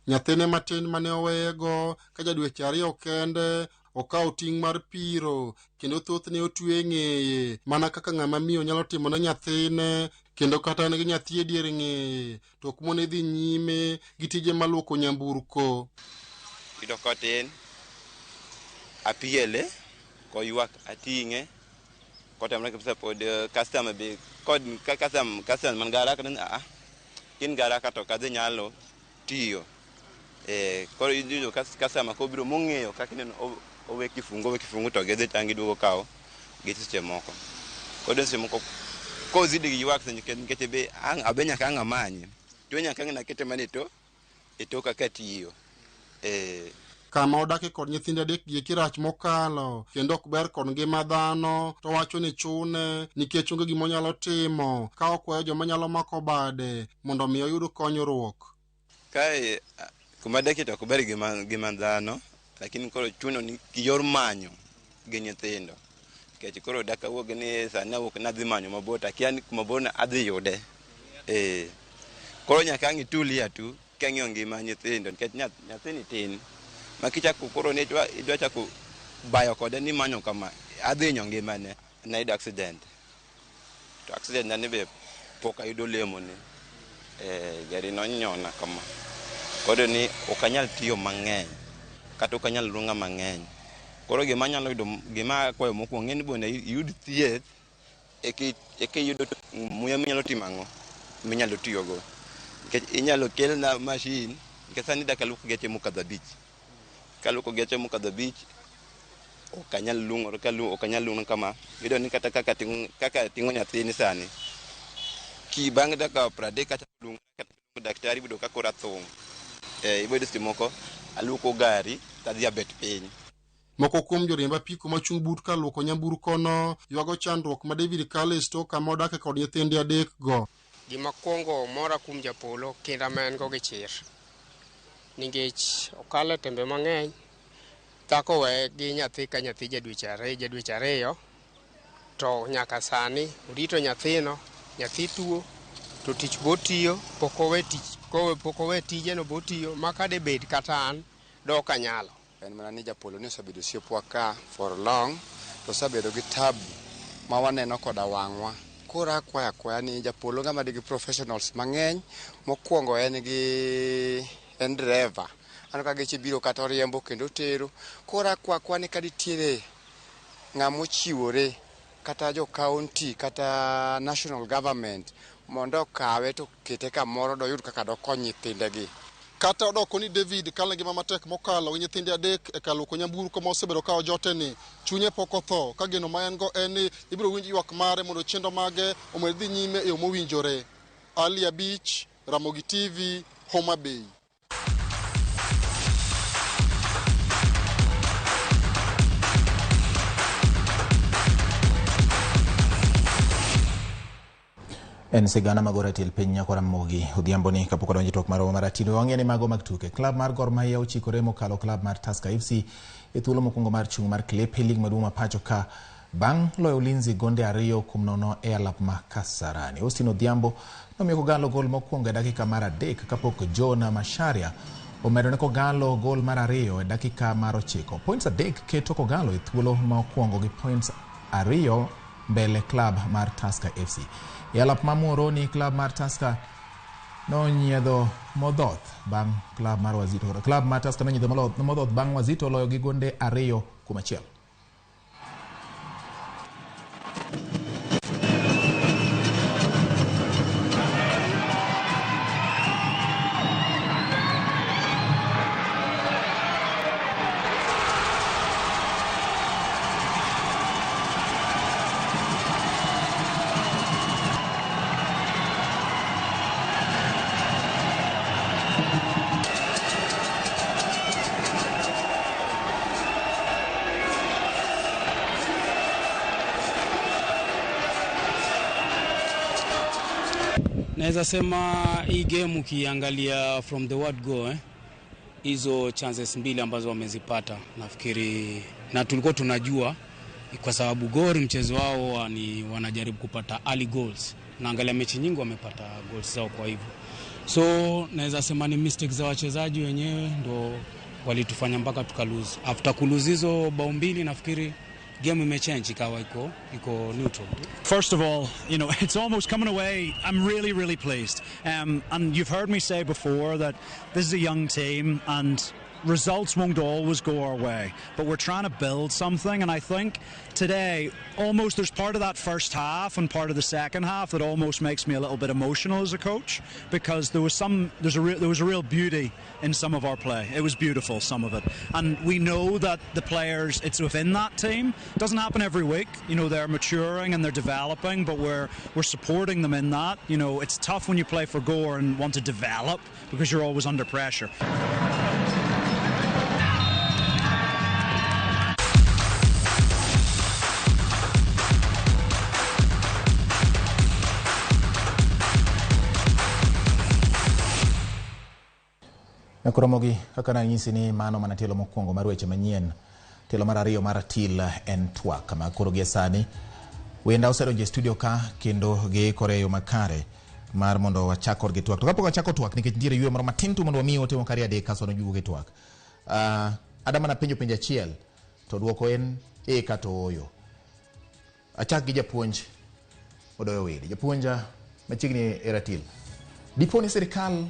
Nyathine matin mane oweyego ka ja dweche 2 kende okawo ting' mar piro kendo thothne otwe ng'eye mana kaka ng'ama miyo nyalo timo ne nyathine, kendo kata en gi nyathi e dier ng'eye to ok mone dhi nyime gi tije mar luoko nyamburko. Yudo kotin apiele koywak ating'e kotamre kabisa pod customer be kod ka customer man garaka ni a kin garaka to kadhi nyalo tiyo. Koro iyudo customer kobiro mong'eyo kaka ineno owe kifungu to gidhi tang' giduogo kawo gi seche moko. Koro seche moko kozidi gi ywak nikech be abe nyaka ang' amanye to nyaka ang' nakete mana e toka katiyo. Kama odake kod nyithindo 3 gi kirach mokalo kendo ok ber kod ngima dhano to wacho ni chune nikech onge gima onyalo timo ka okwayo joma nyalo mako bade mondo mi oyud konyruok. Kae kuma adakie to ok ber gi ngima dhano, lakini koro chuno ni yor manyo gi nyithindo nikech koro dak awuog ni sani awuok nadhi manyo mabor to akia ni kuma bor no adhi yude. Koro nyaka ang' itulia tu kang'iyo ngima nyithindo nikech nyathini tin ma kichako koro ni idwa chako bayo kode ni manyo kama adhi hinyo ngimane. Nayudo accident to accident nani be Pok ayudo lemone. Gari nonyona kama. Koro ni ok anyal tiyo mang'eny kata ok anyal luonga mang'eny. Koro gima anyalo yudo, gima akwayo mokwongo en ni bende iyud thieth eka iyudo muya minyalo timo ang'o, minyalo tiyogo. Nikech inyalo kelna mashin, nikech sani dak aluok geche mokadho 5. Kaluoko geche mokadho 5, ok anyal luongore, ok anyal luongore kama. Iyudo ni kata kaka ting'o nyathini sani, ki bang' dakika 30 kata luongo daktari ibiro ka koro athung'. Iboyudo seche moko aluoko gari tadhi abet piny. Moko kuom joriemb apiko machung' but kar luoko nyamburkono ywago chandruok ma David Kalesto kama odake kod nyithinde 3 go. Gima kwongo mora kuom Japolo kinda ma en go gi chir. Nikech okalo e tembe mang'eny, dhako weye gi nyathi ka nyathi ja dweche 2, to nyaka sani orito nyathino, nyathi tuo, to tich botiyo, pok owe tich, pok owe tijeno botiyo, ma ka debed kata an, dok anyalo. En mana ni Japolo ni osebedo osiepwa ka for long, to osebedo gi tabu ma waneno koda wang'wa. Koro akwayo akwaya ni Japolo ng'ama nigi professionals mang'eny, mokwongo en gi en driver. Aneno ka geche biro kata oriembo kendo tero. Koro akwayo akwaya ni ka nitiere ng'ama ochiwore kata jo county kata national government mondo okawe to kete kamoro doyud kaka dokony nyithindegi. Kata odoko ni David kalo ngima matek mokalo gi nyithinde 3 e kar luoko nyamburko ma osebedo ka ojote ni, chunye pok otho ka geno ma en go en ni ibiro winj ywak mare mondo chenro mage omed dhi nyime e yo mowinjore. Ali Abich, Ramogi TV, Homa Bay. En sigana magoro e tiel piny nyako Ramogi odhiambo ni kapok odonjo e twak marwa mar atindo. Wang'e ni mago mag tuke. Klab mar Gor Mahia ochikore mokalo klab mar Tusker FC e thuolo mokwongo mar chung' mar klep e lig maduong' ma pacho ka bang' loyo Ulinzi gonde 2-0 e alap ma Kasarani. Austin Odhiambo nomiyo Kogalo gol mokwongo e dakika mar 3 kapok John Macharia omedo ne Kogalo gol mar 2 e dakika mar 9. Points 3 keto Kogalo e thuolo mokwongo gi points 2 mbele klab mar Tusker FC. E alap ma Muhoroni, klab mar Tusker nonyiedho modhoth bang' klab mar Wazito. Klab mar Tusker nonyiedho modhoth bang' Wazito loyo gi gonde 2-1. Naweza sema hii game ukiangalia from the word go, hizo chances mbili ambazo wamezipata nafikiri, na tulikuwa tunajua kwa sababu Gor mchezo wao ni wanajaribu kupata early goals, na angalia mechi nyingi wamepata goals zao kwa hivyo. So naweza sema ni mistakes za wachezaji wenyewe ndo walitufanya mpaka tuka lose. After ku lose hizo bao mbili nafikiri game imechange ikawa iko neutral. First of all, you know, it's almost coming away. I'm really, really pleased. And you've heard me say before that this is a young team and results won't always go our way, but we're trying to build something, and I think today almost there's part of that first half and part of the second half that almost makes me a little bit emotional as a coach, because there was a real beauty in some of our play. It was beautiful, some of it, and we know that the players, it's within that team. It doesn't happen every week, you know, they're maturing and they're developing, but we're supporting them in that. You know, it's tough when you play for Gor and want to develop because you're always under pressure. Nakoromogi kaka nanyisi ni mano mana tielo mokwongo mar weche manyien. Tielo mar ariyo mar til en twak ma koro gie sani wenda osedonjo e studio ka kendo giikore e yo makare mar mondo wachak kodgi twak. To kapok wachako twak, nikech nitiere yweyo moro matin tu mondo wamiyi ote moko ariyo adek kasto waduogo e twak. Adwa penjo penjo achiel to dwoko en ee kata ooyo. Achak gi japuonj Odoyo Wili. Japuonja, Machiegni e ratil. Dipo ni sirikal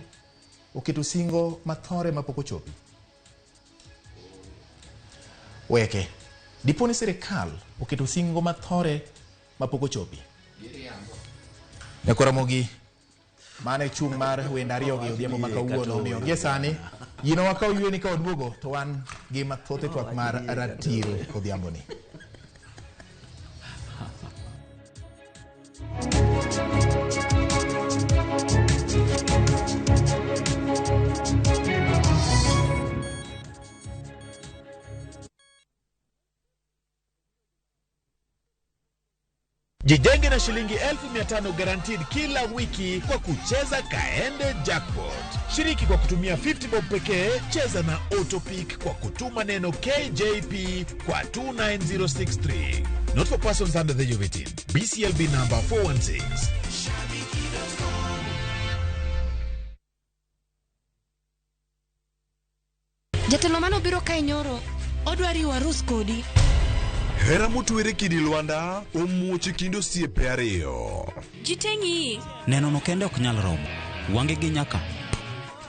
oketo singo mathore mapok ochopi. Weke. Dipo ni sirikal oketo singo mathore mapok ochopi. Nyakoramogi mane chung' mar wend ariyo gi odhiambo ma kawuono omiyo gie sani yino wakaw yweni ka waduogo to wan gi mathoth e twak mar ratil odhiambo ni. Jijenge na shilingi 1500 guaranteed kila wiki kwa kucheza Kaende Jackpot. Shiriki kwa kutumia 50 bob pekee, cheza na Autopick kwa kutuma neno KJP kwa 29063. Not for persons under the age of 18. BCLB number 416. Jatelo mano biro kae nyoro, odwa riwo arus kodi. Hera motwere kidi lwanda omuoch e kind osiepe ariyo. Ji te ng'iyi. Neno no kende ok nyal romo. Wange gi nyaka.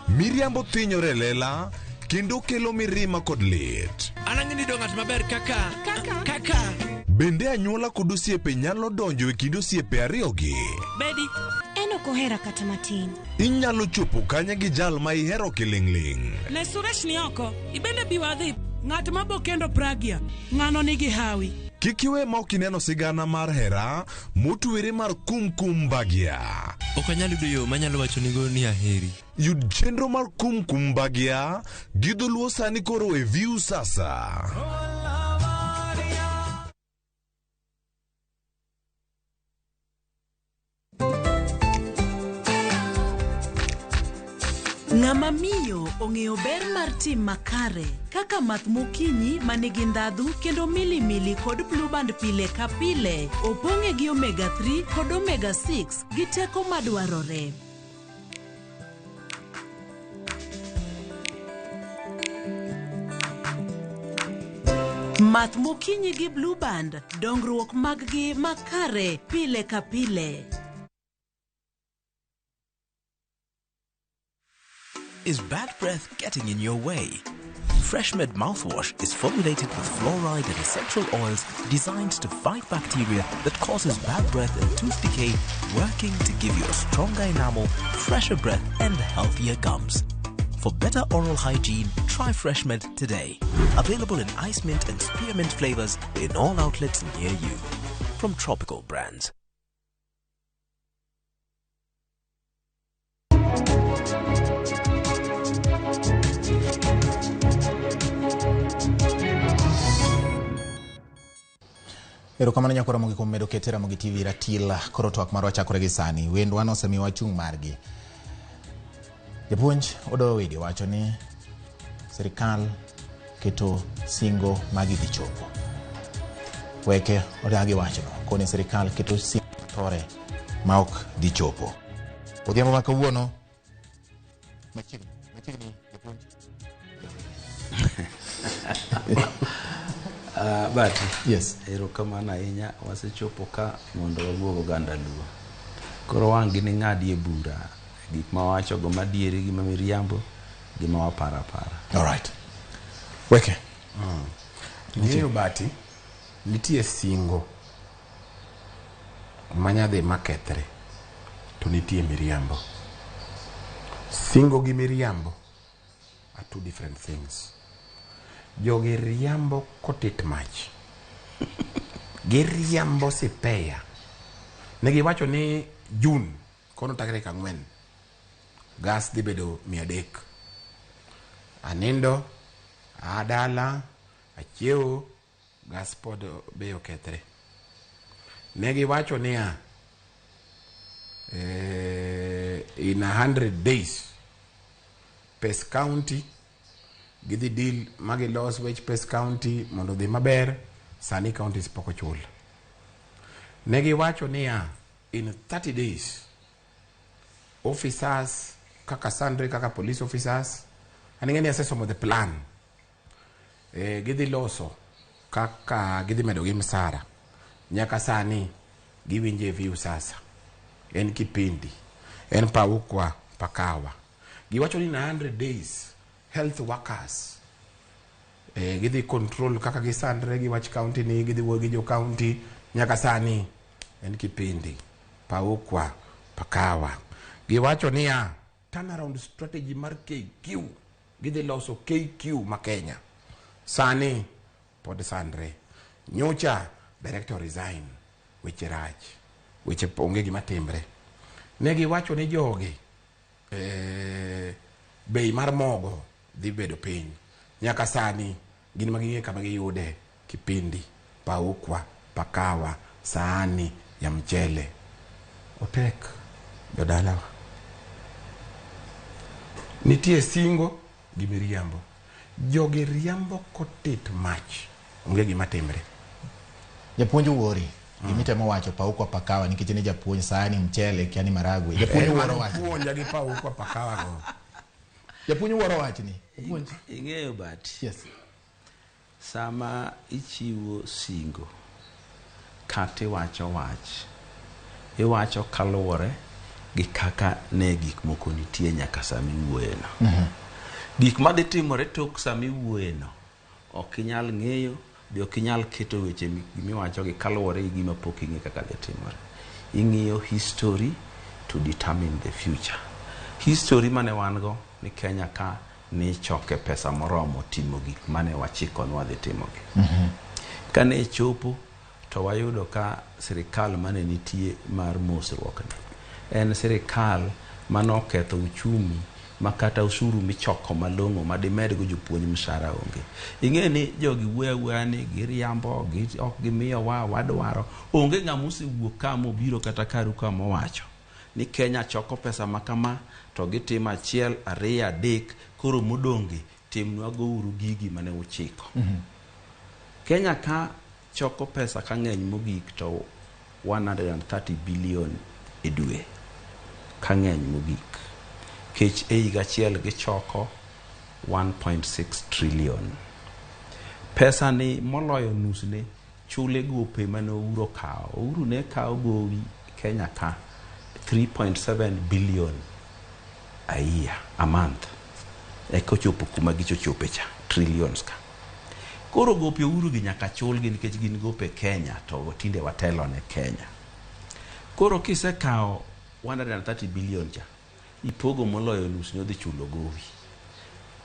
Miriambo thinyore e lela kendo kelo mirima kod lit. An ang'e ni do ng'at maber kaka kaka. Bende anyuola kod osiepe nyalo donjo e kind osiepe ariyogi. Bedi. En ok ohera kata matin. Inyalo chopo kanye gi jal ma ihero kiling'ling'. Ne Suresh ni oko, ibende bi wadhi. Ng'at ma bo kendo Pragya, ng'ano nigi hawi. Kik iwe ma ok ineno sigana mar hera motwere mar Kum Kum Bhagya. Ok anyal yudo yo manyalo wachonigo ni aheri. Yud chenro mar Kum Kum Bhagya gi dholuo sani koro e View Sasa. Ng'ama miyo ong'eyo ber mar tim makare kaka math mokinyi manigi ndhadhu kendo milimili kod Blue Band pile ka pile opong'e gi omega 3 kod omega 6 gi teko madwarore. Math mokinyi gi Blue Band, dongruok mag-gi makare pile ka pile. Is bad breath getting in your way? FreshMed mouthwash is formulated with fluoride and essential oils designed to fight bacteria that causes bad breath and tooth decay, working to give you a stronger enamel, fresher breath, and healthier gums. For better oral hygiene, try FreshMed today. Available in ice mint and spearmint flavors in all outlets near you. From Tropical Brands. Erokamano Nyakoramogi kuom medo kete Ramogi TV ratil koro twak marwa chakore gi sani. Wendwa nosemiwa chung' margi. Japuonj Odoyo Widi wacho ni sirikal keto singo magi dhi chopo. Weke odagi wachno koni sirikal keto singo thore ma ok dhi chopo. Odhiambo ma kawuono machiegni machiegni japuonj. Bati. Yes. Erokamano ahinya wasechopo ka mondo wawuog oganda Luo. Koro wang' gi ng'adie bura gik ma wawachogo madieri gi ma miriambo gi ma waparo apara. All right. Weke. Ing'eyo Bati, nitie singo manyadhi makethre to nitie miriambo. Singo gi miriambo are two different things. Jogi riambo kotit mach. Giriambo sipeya. Ne giwacho ni June kono tarik 4 gas dhi bedo 300. Anindo, aa dala, achiewo, gas pod bei okethre. Ne giwacho niya, in 100 days pes county gidhi deal magilos wech pes county mondo odhi maber, sani counties pok ochul. Ne giwacho niya, in 30 days officers kaka sandre kaka police officers an ing'e ni asesomo the plan, gidhi loso kaka gidhi medo gi msara nyaka sani giwinjo e Viusasa. En kipindi. En paukwa pakawa. Giwacho ni na 100 days health workers gidhi control kaka gisandre gi wach county ni gidhi wuoyo gi jo county nyaka sani en kipindi paukwa pakawa. Giwacho niya turnaround strategy mar KQ gidhi loso KQ ma Kenya sani pod sandre. Nyocha director resign, weche rach, weche onge gima timre. Ne giwacho ni jogi bei mar mogo dhi bedo piny. Nyaka sani gin ma ging'e kama giyude kipindi paukwa pakawa sahani ya mchele. Otek jodalawa. Nitie singo gi miriambo. Jogi riambo kotit mach, onge gima timre. Japuonj Wuori, gimitemo wacho paukwa pakawa nikech ni japuonj sahani mchele kia ni maragwe. Japuonj wuoro wach. Puonja gi paukwa pakawa go. Japuonj wuoro wachni. Japuonj. Ing'eyo but. Yes. Sama ichiwo singo kata iwacho wach, iwacho kaluwore gi kaka ne gik moko nitie nyaka sama iwuoyeno. Gik madhi timore tok sama iwuoyeno ok inyal ng'eyo, be ok inyal keto weche miwachogi kaluwore gi gima pok ing'e kaka dhi timore. Ing'iyo history to determine the future. History mane wan go ni Kenya ka ni choke pesa moromo timo gik mane wachiko ni wadhi timogi. Kane chopo to wayudo ka sirikal mane nitie mar mosruok ni en sirikal mane oketho uchumi ma kata osuru michoko malong'o madimedgo jopuonj mshahara onge. Ing'e ni jogi wuoyo awuoya ni giriambo, ok gimiyowa, wadwaro. Onge ng'ama osewuok ka mobiro kata karu ka mowacho ni Kenya choko pesa ma kama to gitimo 1, 2, 3 koro modong'gi timnwa gouru gigi mane uchiko. Kenya ka choko pesa ka ng'eny mogik to 130 billion e dwe ka ng'eny mogik. Kech e higa achiel gichoko 1.6 trillion. Pesa ni moloyo nusne chule gope mane Uhuru okawo. Uhuru ne kawo gowi Kenya ka 3.7 billion a year, a month. Eka ochopo kuma gichochope cha, trillions ka. Koro gope Uhuru gi nyaka chulgi nikech gin gope Kenya to tinde watelo ne Kenya. Koro kisekawo 130 billion cha, ipogo moloyo nus ni odhi chulo gowi.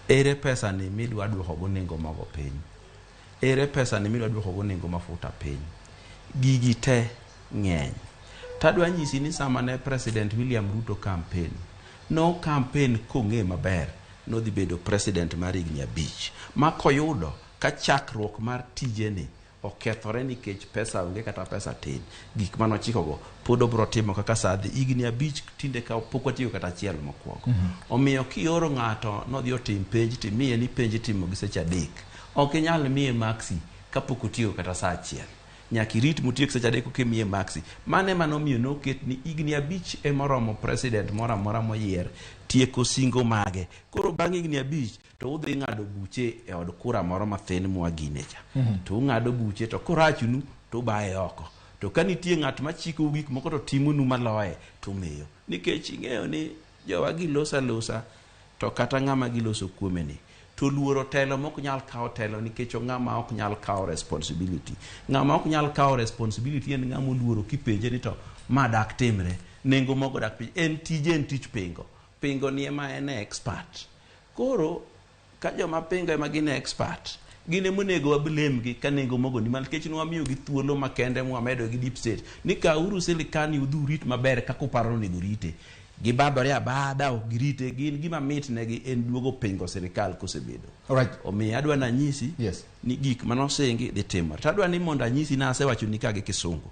Ere pesa ni midwa duoko go nengo mogo piny? Ere pesa ni midwa duoko go nengo mafuta piny? Gigi te ng'eny. Tadwa nyisi ni sama ne President William Ruto campaign, no campaign kong'e maber nodhi bedo president mar higni 5. Ma koyudo ka chakruok mar tijeni okethore nikech pesa onge kata pesa tin, gik manochikogo pod obro timo kaka sa dhi. Higni 5 tinde ka pok watiyo kata achiel mokwongo. Omiyo kioro ng'ato nodhi otim penj timiye ni penj itimo gi seche 3. Ok inyal miye maksi kapok otiyo kata sa 1. Nyaka irit motiek seche 3 kokimiye maksi. Mano ema nomiyo noket ni higni 5 emoromo president moro amora moyier tieko singo mage. Koro bang' higni 5 to udhi ng'ado buche e od kura moro mathin mwagine cha. To ung'ado buche to korachnu to ubaye oko. To ka nitie ng'at machikou gik moko to timonu maloye to umiyo. Nikech ing'eyo ni jowa giloso alosa to kata ng'ama giloso kuome ni to luoro telo mok nyal kawo telo nikech ng'ama ok nyal kawo responsibility. Ng'ama ok nyal kawo responsibility en ng'ama oluoro kipenje ni to ma dak timre, nengo mogo dak piny. En tije en tich pingo. Pingo ni ema en expert. Koro ka joma pingo ema gin expert, gin ema onego wablame gi ka nengo mogo ni malo nikech nwamiyogi thuolo makende mwamedo gi deep state ni kawuru sirikal ni udhi urit maber kaka uparo ni onego rite. Gibadhore abada ok girite, gin gima mit negi en duogo pingo sirikal kosebedo. Alright. Omiyo adwa nanyisi ni gik manosingi dhi timore. To adwa ni mondo anyisi na asewachoni ka gi kisungu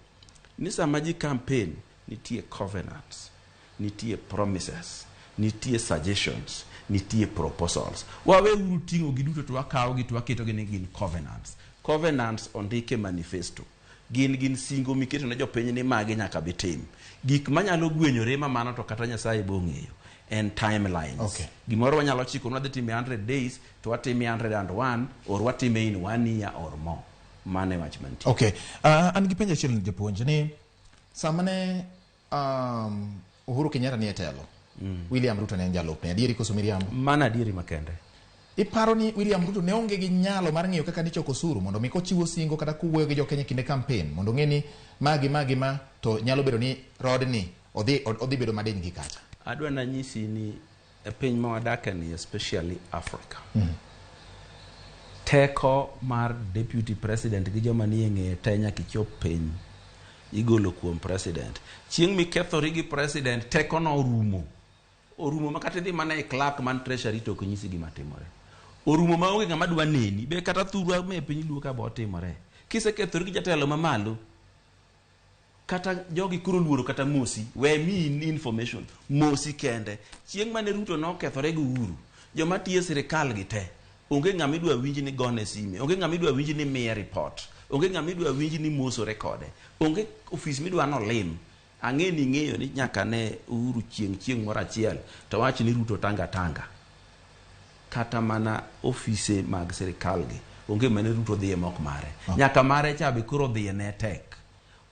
ni sama ji campaign nitie covenants, nitie promises, nitie suggestions, nitie proposals. Waweuru ting'o gi duto to wakawo gi to waketogi ni gin covenants. Covenants ondike manifesto. Gin singo miketo ne jopiny ni magi nyaka bitim. Gik manyalo gwenyore ma mano to kata Nyasaye bo ong'eyo en timelines. Okay. Gimoro wanyalo chiko ni wadhi time 100 days to watime 101 or watime in 1 year or more. Mano e wach mantie. Okay. An gi penjo achiel japuonj ni sama ne Uhuru Kenyatta ni e telo. William Ruto ne en jalupne. Adieri koso miriambo? Mano adieri makende. Iparo ni William Ruto ne onge gi nyalo mar ng'iyo kaka nichoko osuru mondo mi kochiwo singo kata kowuoyo gi jokenya kinde campaign mondo ong'e ni magi magi ma to nyalo bedo ni rodni odhi bedo madiny gi kacha. Adwa nanyisi ni e piny ma wadake ni, especially Africa, teko mar deputy president gi joma nie ng'eye te nyaka ichop piny igolo kuom president. Chieng' mikethori gi president, teko no orumo. Orumo ma kata idhi mana e clerk man treasury to ok nyisi gima timore. Orumo ma onge ng'ama dwa neni, be kata thurwa me piny luo ka bo timore. Kisekethori gi jatelo mamalo, kata jogi koro luoro kata mosi, we miyi information, mosi kende. Chieng' mane Ruto nokethore gi Uhuru, joma tiyo e sirikal gi te, onge ng'ama idwa winj ni gone sime, onge ng'ama idwa winj ni miye report, onge ng'ama idwa winj ni mosore kode, onge ofis midwa nolim. Ang'e ni ing'eyo ni nyaka ne Uhuru chieng' moro achiel to wach ni Ruto tanga tanga. Kata mana ofise mag sirikal gi, onge mane Ruto dhiye mok mare. Nyaka mare cha be koro dhiye ne tek.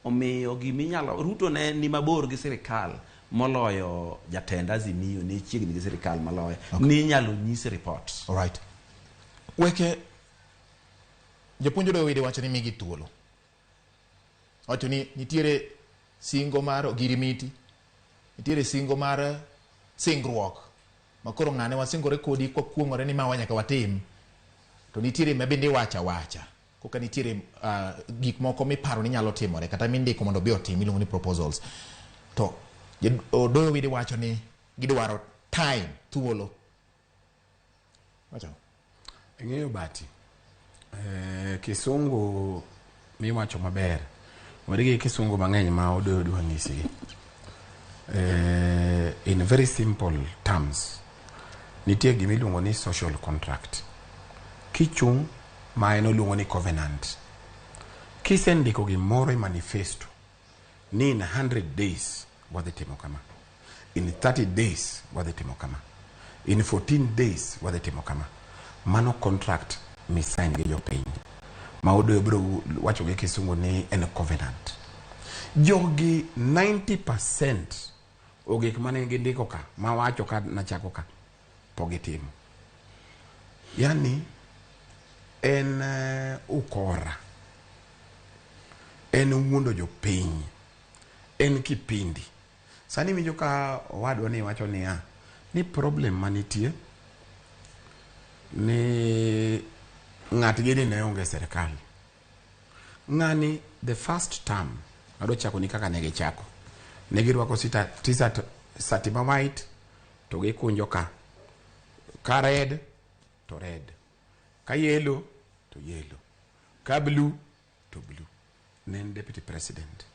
Omiyo giminyalo Ruto ne ni mabor gi sirikal moloyo jatend Azimio ne chiegni gi sirikal moloyo. Ni inyalo nyis report. All right. Weke japuonj Odoyo Wide wacho ni migi thuolo. Wacho ni nitiere singo mar ogirimiti, nitiere singo mar singruok ma koro ng'ane wasingore kodi kwakuong'ore ni ma nyaka watim, to nitiere ma bende iwacho awacha koka nitiere gik moko miparo ni nyalo timore kata mindiko mondo obi otim iluongo ni proposals. To Odoyo Wide wacho ni gidwaro time, thuolo. Wacho. Ing'eyo Bati, kisungu miwacho maber, weri gi kisungu mang'eny ma Odoyo dwa nyisi. In very simple terms, nitie gima iluongo ni social contract. Kichung' ma en oluongo ni covenant. Kisendiko gimoro e manifesto ni in 100 days wadhi timo kama, in 30 days wadhi timo kama, in 14 days wadhi timo kama, mano contract misign gi jopiny ma Odoyo biro wacho gi kisungu ni en covenant. Jogi 90% ogik mane gindiko ka mawacho ka nachako ka pok gitimo. Yani en ukora, en wuondo jopiny, en kipindi. Sani winjo ka owadwa ni wacho niya ni problem manitie ni ng'atgi ni ne onge sirikal. Ng'ani the first term adwa chako ni kaka ne gichako. Ne girwako t-shirt sati ma white to gikunjo ka. Ka red to red. Ka yellow to yellow. Ka blue to blue. Ne en deputy president.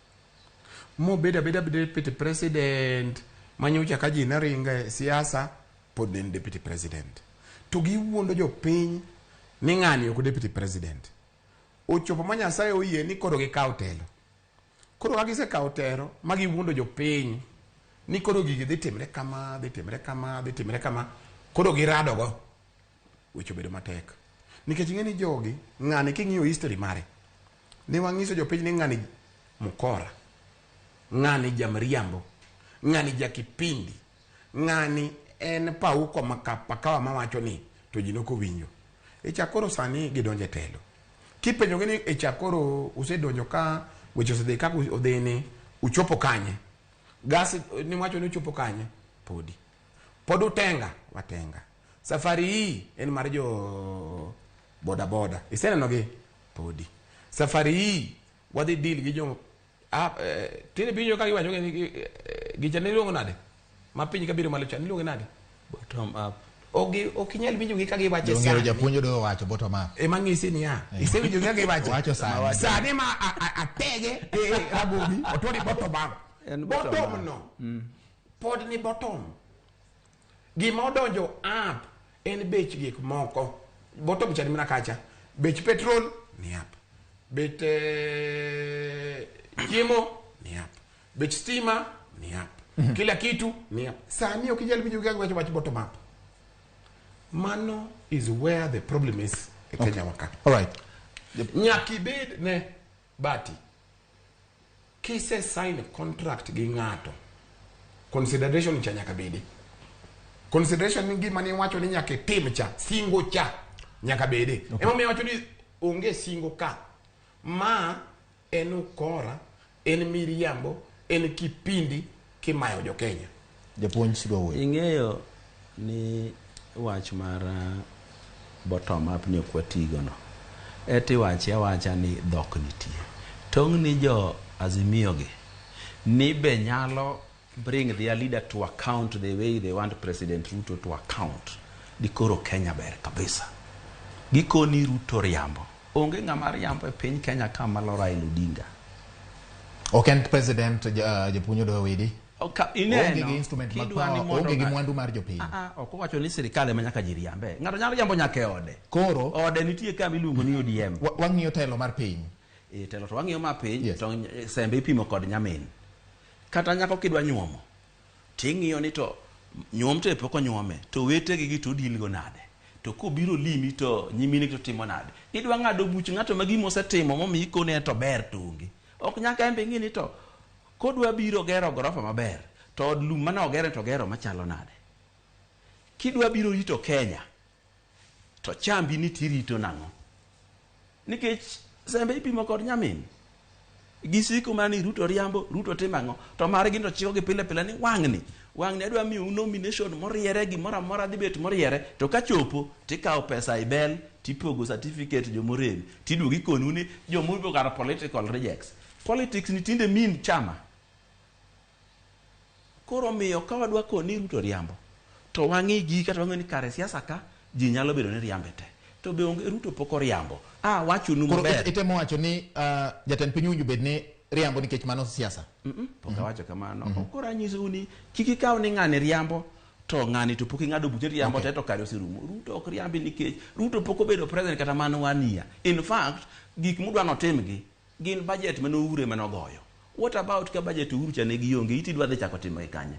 Mobedo abeda deputy president manyocha ka ji ne ringe siasa pod ne en deputy president. To giwuondo jopiny ni ng'ani ok deputy president. Ochopo ma Nyasaye oyie ni koro gikawo telo. Koro ka gisekawo telo ma giwuondo jopiny ni koro gigi dhi timre kama, dhi timre kama, dhi timre kama, koro giradogo, weche obedo matek. Nikech ing'e ni jogi, ng'ani king'iyo history mare, ne wang'iso jopiny ni ng'ani mukora, ng'ani jamriambo, ng'ani jakipindi, ng'ani en pauko pakawa mawacho ni to ji nokowinjo. E chak koro sani gidonjo e telo. Kipenjogi ni e chak koro usedonjo ka weche osedhi kaka odhi ni uchopo kanye? Gas ni wacho ni uchopo kanye? Podi. Pod utenga, watenga. Safari hii en mar jo boda boda. Iseneno gi? Podi. Safari hii wadhi deal gi jo tinde pinjo ka giwacho ni gicha ne iluongo nade? Ma piny kabiro malo cha iluongo nade? Bottom up. Ok inyal winjo gi ka giwache Ong'eyo sani. japuonj Odoyo wacho bottom up. Ema ng'isi niya, isewinjo gi ka giwache. Wacho sani. Sani ma atege Rabogi, otwoni bottom up. En bottom Bottom up. no. Pod ni bottom. Gima odonjo up en bech gik moko. Bottom cha ni mana kacha. Bech petrol ni up. Bech chiemo ni up. Bech stima ni up. Kila kitu ni up. Sani ok inyal winjo gi wacho wach bottom up. Mano is where the problem is e Kenya waka. All right. Nyaka ibed ne Bati. Kise sign contract gi ng'ato, consideration cha nyaka bedi. Consideration ni gima niwacho ni nyaka itim cha, singo cha nyaka bedi. Okay. Emomiyo awacho ni onge singo ka. Ma en ukora, en miriambo, en kipindi kimayo jo Kenya. Japuonj dwa wuoyo. Ing'eyo ni wach mar bottom up ni ok watigo no. Eti wache awacha ni dhok nitie. Tong' ni jo Azimio gi ni be nyalo bring their leader to account the way they want President Ruto to account. Dikoro Kenya ber kabisa. Gikoni Ruto riambo. Onge ng'ama riambo e piny Kenya ka malo Raila Odinga. Ok en president japuonj Odoyo Widi. Ineno, Onge gi instrument mag kidwa ni power, mondo onge gi ng'a- mwandu mar jopiny. Ok owacho ni sirikal ema nyaka ji riambe. Ng'ato nyalo riambo nyaka e ode. Koro ode nitie kama iluongo ni ODM. Wang'iyo telo mar piny. E, telo to wang'iyo ma piny to sembe ipimo kod nyamin. Kata nyako kidwa nyuomo ting'iyo ni to nyuom to e pok onyuome to wetegi gi to deal go nade. To kobiro limi to nyimine to timo nade. Idwa ng'ado buch ng'ato ma gima osetimo momiyo ikone to ber to onge. Ok nyaka en be ing'i ni to kodwa biro gero gorofa maber to od lum mane ogere to gero machalo nade. Kidwa biro rito Kenya to chambi ni tirito nang'o? Nikech sembe ipimo kod nyamin. Gisiko mana ni Ruto riambo, Ruto timo ang'o? To margi to chikogi pile pile ni wang'ni, wang'ni adwa miyou nomination moriere, gimoro amora dhi bet moriere, to kachopo tikawo pesa ibel tipogo certificate jomorem, tiduogo ikonu ni jomorem kar political rejects. Politics ni tinde mean chama. Koro omiyo ka wadwa koni Ruto riambo, to wang'i gi kata wang'e ni kare siasa ka ji nyalo bedo ni riambe te. To be onge Ruto pok oriambo. Ah, wachonu Koro maber. itemo wacho ni jatend piny owinjo bed ni riambo nikech mano siasa. Pok awacho kamano. Koro anyisou ni kik ikaw ni ng'ani riambo to ng'ani to pok ing'ado buche riambo te to kare oserumo. Ruto ok riambi nikech Ruto pok obedo president kata mana one year. In fact, gik mudwa notimgi gin budget mane Uhuru ema nogoyo. What about ka budget Uhuru cha ne gionge, iti idwa dhi chako timo gi kanye?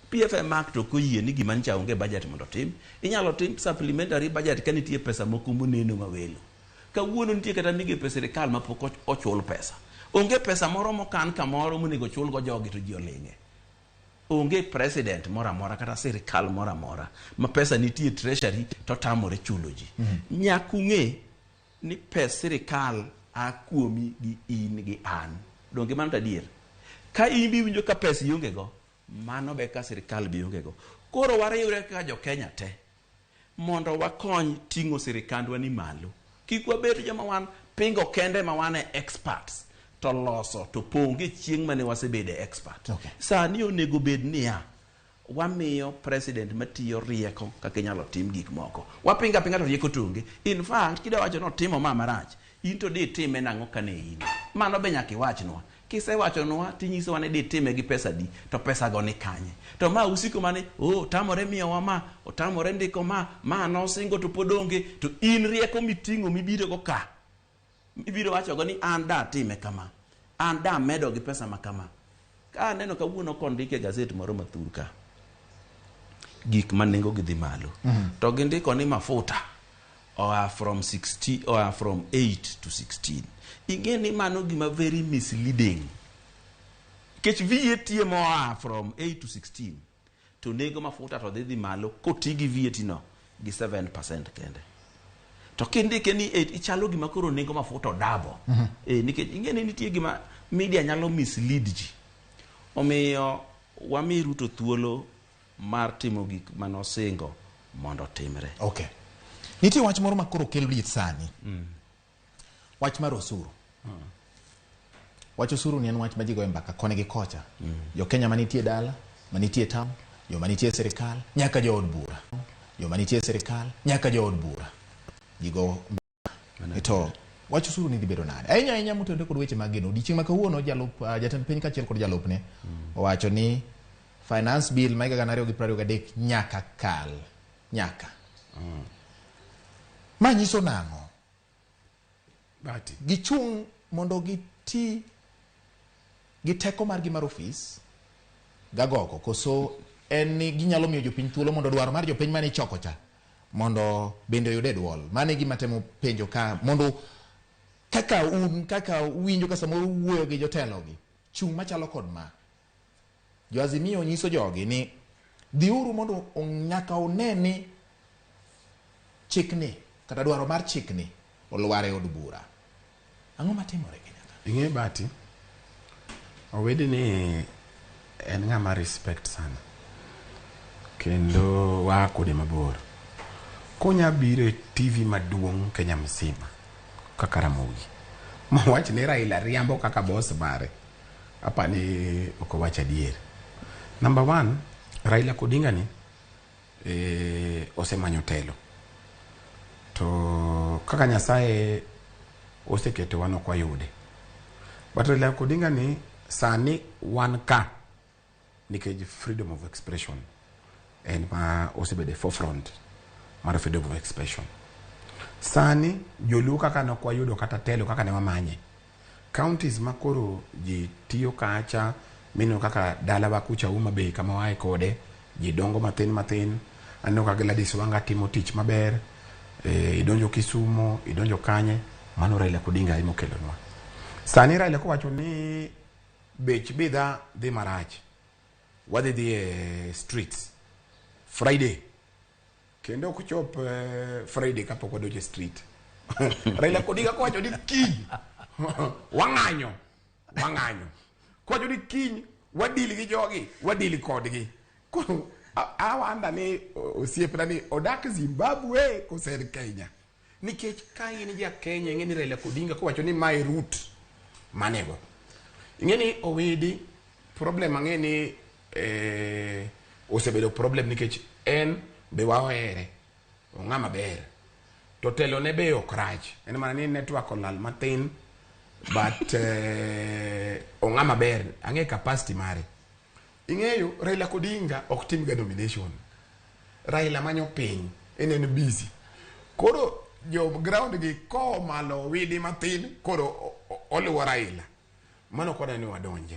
PFM Act ok oyie ni gima ncha onge budget mondo otim. Inyalo tim supplementary budget ka nitie pesa moko moneno mawelo. Kawuono nitie kata migepe sirikal ma pok ochul pesa. Onge pesa moro mokan kamoro monego chulgo jogi to ji oling'e. Onge president moro amora kata sirikal moro amora ma pesa nitie treasury to tamore chulo ji. Nyaka ung'e ni pes sirikal a kuomi gi in gi an. Donge mano to adier? Ka in be iwinjo ka pesa ionge go, mano be ka sirikal be onge go. Koro wariwre kaka jo Kenya te mondo wakony ting'o sirikandwa ni malo. Kik wabed joma wan pingo kende ma wan e experts to loso to ponge chieng' mane wasebede expert. Sani onego bed niya, wamiyo president matiyo rieko kaka inyalo tim gik moko. Wapinga pinga to rieko to onge. In fact, kidwa wacho ni otimo ma marach, in to ditime nang'o kane in? Mano be nyaka iwachnwa. Kisewachonwa tinyisowa ni ditime gi pesa di, to pesa go ni kanye? To ma usiko mane, oh, otamore miyowa ma, otamore ndiko ma, ma nosingo to pod onge, to in rieko miting'o mibiro go ka, ibiro wacho go ni an da time kama, an da medo gi pesa ma kama. Ka aneno kawuono kondike gazet moro mathur ka, gik ma nengo gi dhi malo. To gindiko ni mafuta oa from 60, oa from 8 to 16. Ing'e ni mano gima very misleading. Nikech VAT moa from 8 to 16 to nengo mafuta to dhi malo koti gi VAT no gi 7% kende. To kindike ni 8 ichalo gima koro nengo mafuta odabo. Nikech ing'e ni nitie gima media nyalo mislead ji. Omiyo wami Ruto thuolo mar timo gik manosingo mondo otimre. Okay. Nitie wach moro ma koro kelo liet sani. Wach mar osuru. Wach osuru ni en wach ma ji goyo mbaka koni gi kocha. Jo Kenya manitie dala, manitie town, joma nitie e sirikal, nyaka jood bura. Joma nitie e sirikal, nyaka jood bura. Ji go mbaka. To wach osuru ni dhi bedo nade? Ahinya ahinya motenore kod weche mag geno. Odiechieng' ma kawuono jatend piny kaachiel kod jalupne owacho ni finance bill ma higa gana ariyo gi piero ariyo gadek nyaka kal. Nyaka. Ma nyiso nang'o? Gichung' mondo giti gi teko margi mar ofis gagoko, koso en ni ginyalo miyo jopiny thuolo mondo dwaro mar jopiny mane ichoko cha mondo bende oyude duol. Mano e gima temo penjo ka mondo kaka un kaka uwinjo ka samoro uwuoyo gi jotelo gi. Chung' machalo kod ma. Jo Azimio nyiso jogi ni dhiuru mondo nyaka une ni chikni kata dwaro mar chikni olwar e od bura. Ang'o matimore Kenya ka? Ing'e Bati, Owedi ni en ng'ama respect sana. Kendo waa kode mabor. Konya biro e TV maduong' Kenya msima kaka Ramogi. Mowach ni Raila riambo kaka boss mare. Apani ok owach adier. Number one, Raila Odinga ni osemanyo telo. To kaka Nyasaye oseketo wan ok wayude. But Raila Odinga ni sani wan ka nikech freedom of expression en ma osebedo e forefront mar freedom of expression. Sani joluo kaka ne ok wayudo kata telo kaka ne wamanye. Counties ma koro ji tiyo kacha mineno kaka dalawa kucha Homa Bay kama waaye kode ji dongo mathin mathin. Aneno ka Gladys Wanga timo tich maber. Idonjo Kisumo, idonjo kanye, mano Raila Odinga ema okelonwa. Sani Raila kowacho ni bech bidhaa dhi marach, wadhi dhi e streets Friday kendo ok chop Friday kapok wadonjo e street. Raila Odinga kowacho ni kiny wang'anyo kowacho ni kiny wadil gi jogi, wadil kodgi. Koro awanda ni osiepna ni odak Zimbabwe kose en Kenya. Nikech ka in ja Kenya ing'e ni Raila Odinga kowacho ni mae route manego. Ing'e ni Owidi problem ang'e ni osebedo problem nikech en be wahere ong'ama ber to telo ne be ok rach, en mana ni network olal matin but ong'ama ber ang'e capacity mare. Ing'eyo Raila Odinga ok tim ga nomination. Raila manyo piny en busy. Koro jo ground gi ko malo Owidi matin koro oluwo Raila. Mano koda ni wadonje.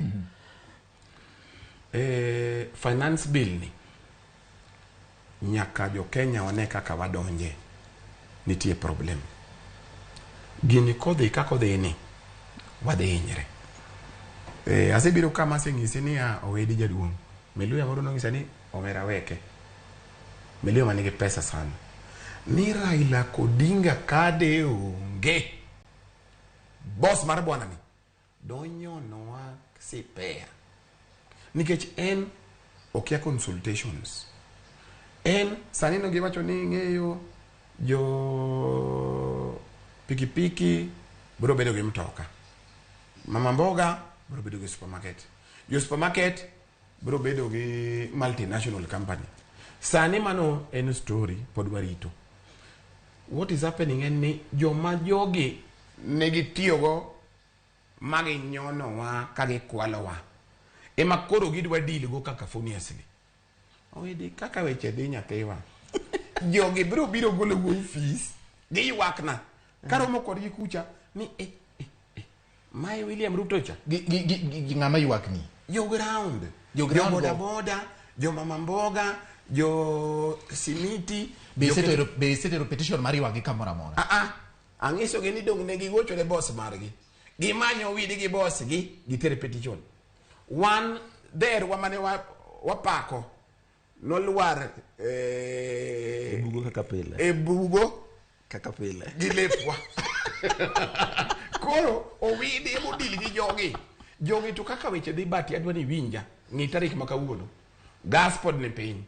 Finance bill ni nyaka jo Kenya one kaka wadonje. Nitie problem. Gini kodhi kaka odhi ni wadhi hinyre. Asebiro kama aseng'isi ni Owedi jaduong'. Miluya moro nong'isa ni omera weke. Miluya manigi pesa sana. Ni Raila Odinga kade onge. Boss mar bwana ni donyonowa sipea. Nikech en okia consultations. En sani no giwacho ni ing'eyo jo pikipiki biro bedo gi mtoka. Mama mboga biro bedo gi supermarket. Jo supermarket biro bedo gi multinational company. Sani mano en story pod warito. What is happening en ni joma jogi negitiyogo magi nyonowa ka gikwalowa ema koro gidwa deal go cacophoniously. Owedi kaka weche dhi nyathiwa. Jogi biro biro golo wuoyi fees giywakna karomo kodgi kucha ni mae William Ruto cha Gi ng'ama ywakni? Jo ground, Jo ground jo go. boda boda, jo mama mboga, jo simiti. Be isetero petition mar ywakgi kamoro amora? Ang'isogi ni dong' ne gigocho ne boss margi. Gimanyo Owidi gi boss gi, gitere petition. Wan dherwa mane wapako nolwar e bugo kaka pile. E bugo kaka pile. Gi lepwa. Koro Owidi ema odil gi jogi. Jogi to kaka weche dhi Bati adwa ni iwinja. Ng'i tarik ma kawuono. Gas pod ni piny.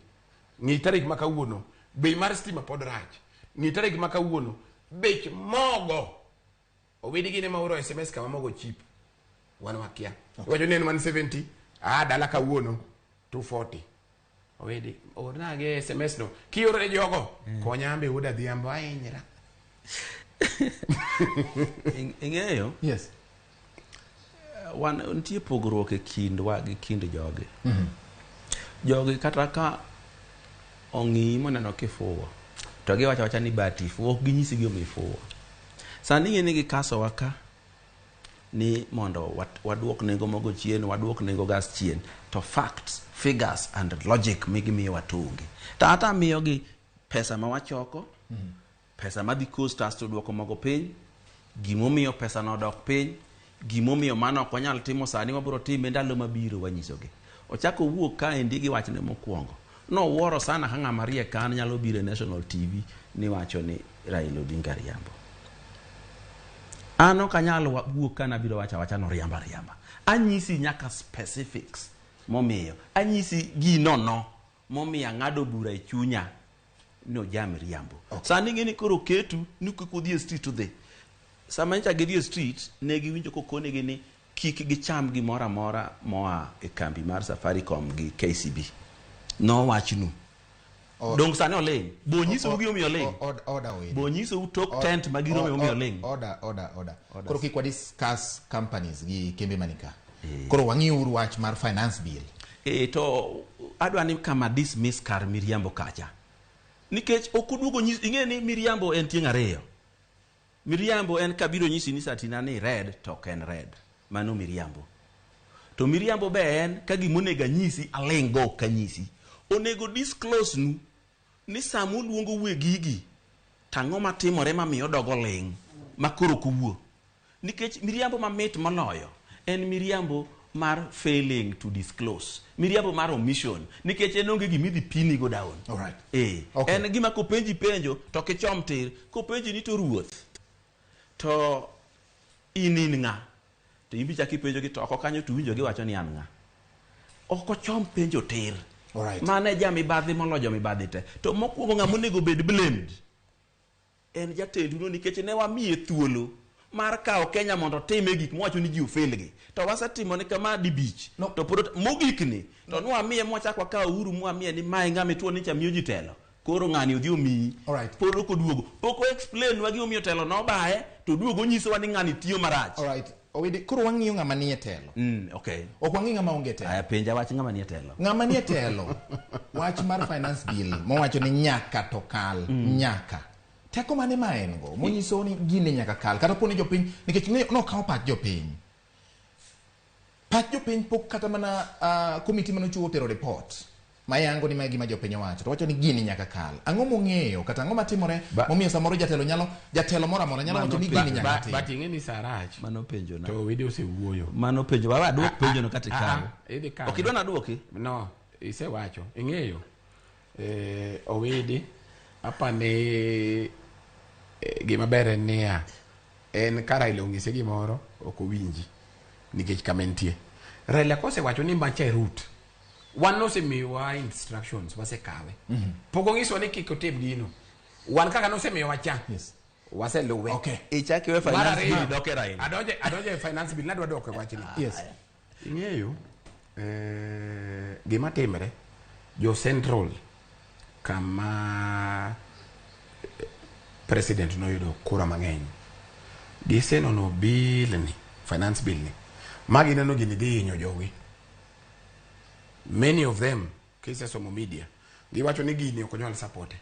Ng'i tarik ma kawuono. Bei mar stima pod rach. Ng'i tarik ma kawuono. Bech mogo. Owidi gin ema oro SMS kama mogo cheap. Wan wakia. Iwacho ni en 170. Dala kawuono 240. Owidi orna gi SMS no. Kioro ne jogo. Konya ambe wuod Adhiambo ahinyra. Ing'eyo? Yes. Wan nitie pogruok e kindwa gi kind jogi. Jogi kata ka ong'iyi moneno kifuwo to giwacho awacha ni Bati fuwo, ok ginyisi gima ifuwo. Sani ing'e ni gikasowa ka ni mondo waduok nengo mogo chien, waduok nengo gas chien, to facts, figures and logic migimiyowa to onge. To ata miyogi pesa ma wachoko, pesa madhi cost us to duoko mogo piny, gimomiyo pesa no odok piny, Gimomiyo mano ok wanyal timo sani, wabiro time ndalo mabiro wanyisogi. Ochako owuok kaendi gi wachne mokwongo. Nowuoro sana ka ng'ama riek ka an nyalo biro e National TV ni wacho ni Raila Odinga riambo. An ok anyal wuok ka nabiro wacho awacha noriambo ariamba. Anyisi nyaka specifics momiyo. Anyisi ginono momiyo ang'ado bura e chunya ni ojam riambo. Okay. Sani ing'e ni koro ketu ni kik udhi e street udhi. Sama nyocha gidhi e street, ne giwinjo kokonegi ni kik gicham gimoro amora moa e kambi mar Safaricom gi KCB. Nowachnu. Dong sani oling'. Bo nyisou gimomiyo oling'. Order Owidi. Bo nyisou tok tent ma girome momiyo oling'. Order, order, order. Koro kik wa discuss companies gi kembe mani ka. Koro wang'iuru wach mar finance bill. E, to adwa ni kama dismiss kar miriambo kacha. Nikech ok oduogo nyis ing'e ni miriambo en tieng' ariyo. Miriambo en kabiro nyisi ni satina ni red to ok en red. Mano miriambo. To miriambo be en ka gima onego anyisi aling' go ok anyisi. Onego disclose nu ni sama uluongo weg gigi to ang'o matimore mamiyo odogo ling' ma koro ok owuo. Nikech miriambo mamit moloyo en miriambo mar failing to disclose. Miriambo mar omission. Nikech en onge gima idhi pini go down. Alright. Eh. Okay. En gima kopenji penjo to ok ichom tir. Kopenji ni to ruoth to in in ng'a? To in be ichako ipenjo gi to oko kanyo to iwinjo giwacho ni an ng'a? Ok ochom penjo tir. Alright. Mano e jamibadhi moloyo jomibadhi te. To mokwongo ng'ama onego bed blamed en jatendu no nikech ne wamiye thuolo mar kawo Kenya mondo otime gik mwacho ni ji ofail gi. To wasetimone kama dibich. No. To pod mogik ni to nwamiye mwachak wakawo Uhuru mwamiye ni mae ng'ama ituo ni cha miyo ji telo. Koro ng'ani odhi omiyi. Alright. Pod ok oduogo. Pok o explain nwa gimomiyo telo nobaye to oduogo onyisowa ni ng'ani tiyo marach. Alright. Owidi, koro wang'iyo ng'ama nie telo. Okay. Ok wang'i ng'ama onge telo. Aya penja wach ng'ama nie telo. Ng'ama nie telo. Wach mar finance bill mowacho ni nyaka to kal. Nyaka. Teko mane ma en go monyiso ni gini nyaka kal kata poni jopiny nikech nokawo pach jopiny. Pach jopiny pok kata mana komiti manochiwo tero report mayango ni mae gima jopiny owacho to wacho ni gini nyaka kal. Ang'o mong'eyo kata ang'o matimore momiyo samoro jatelo nyalo jatelo moro amora nyalo wacho ni gini nyaka tim. But ing'e ni saa rach. Mano penjo na. To Owidi osewuoyo. Mano penjo. Baba aduok penjo no kata ikawe. Idhi kawe. Ok idwa naduoki? No, isewacho. Ing'eyo. Owidi apani gima ber en niya en ka Raila onyise gimoro ok owinji nikech kama entie. Raila kosewacho ni macha e route wan nosemiyowa instructions wasekawe. Pok onyisowa ni kik otim gino. Wan kaka nosemiyowa cha. Yes. Waseluwe. Okay. Ichak iwe Mar finance ariyo, bill dok e Raila. Adonje e finance bill nadwa dok e wachni. Yes. Ing'eyo gima timre jo Central kama president noyudo kura mang'eny gisenono bill ni finance bill ni ma gineno gini dhi hinyo jogi. Many of them kisesomo media giwacho ni gini ok onyal support.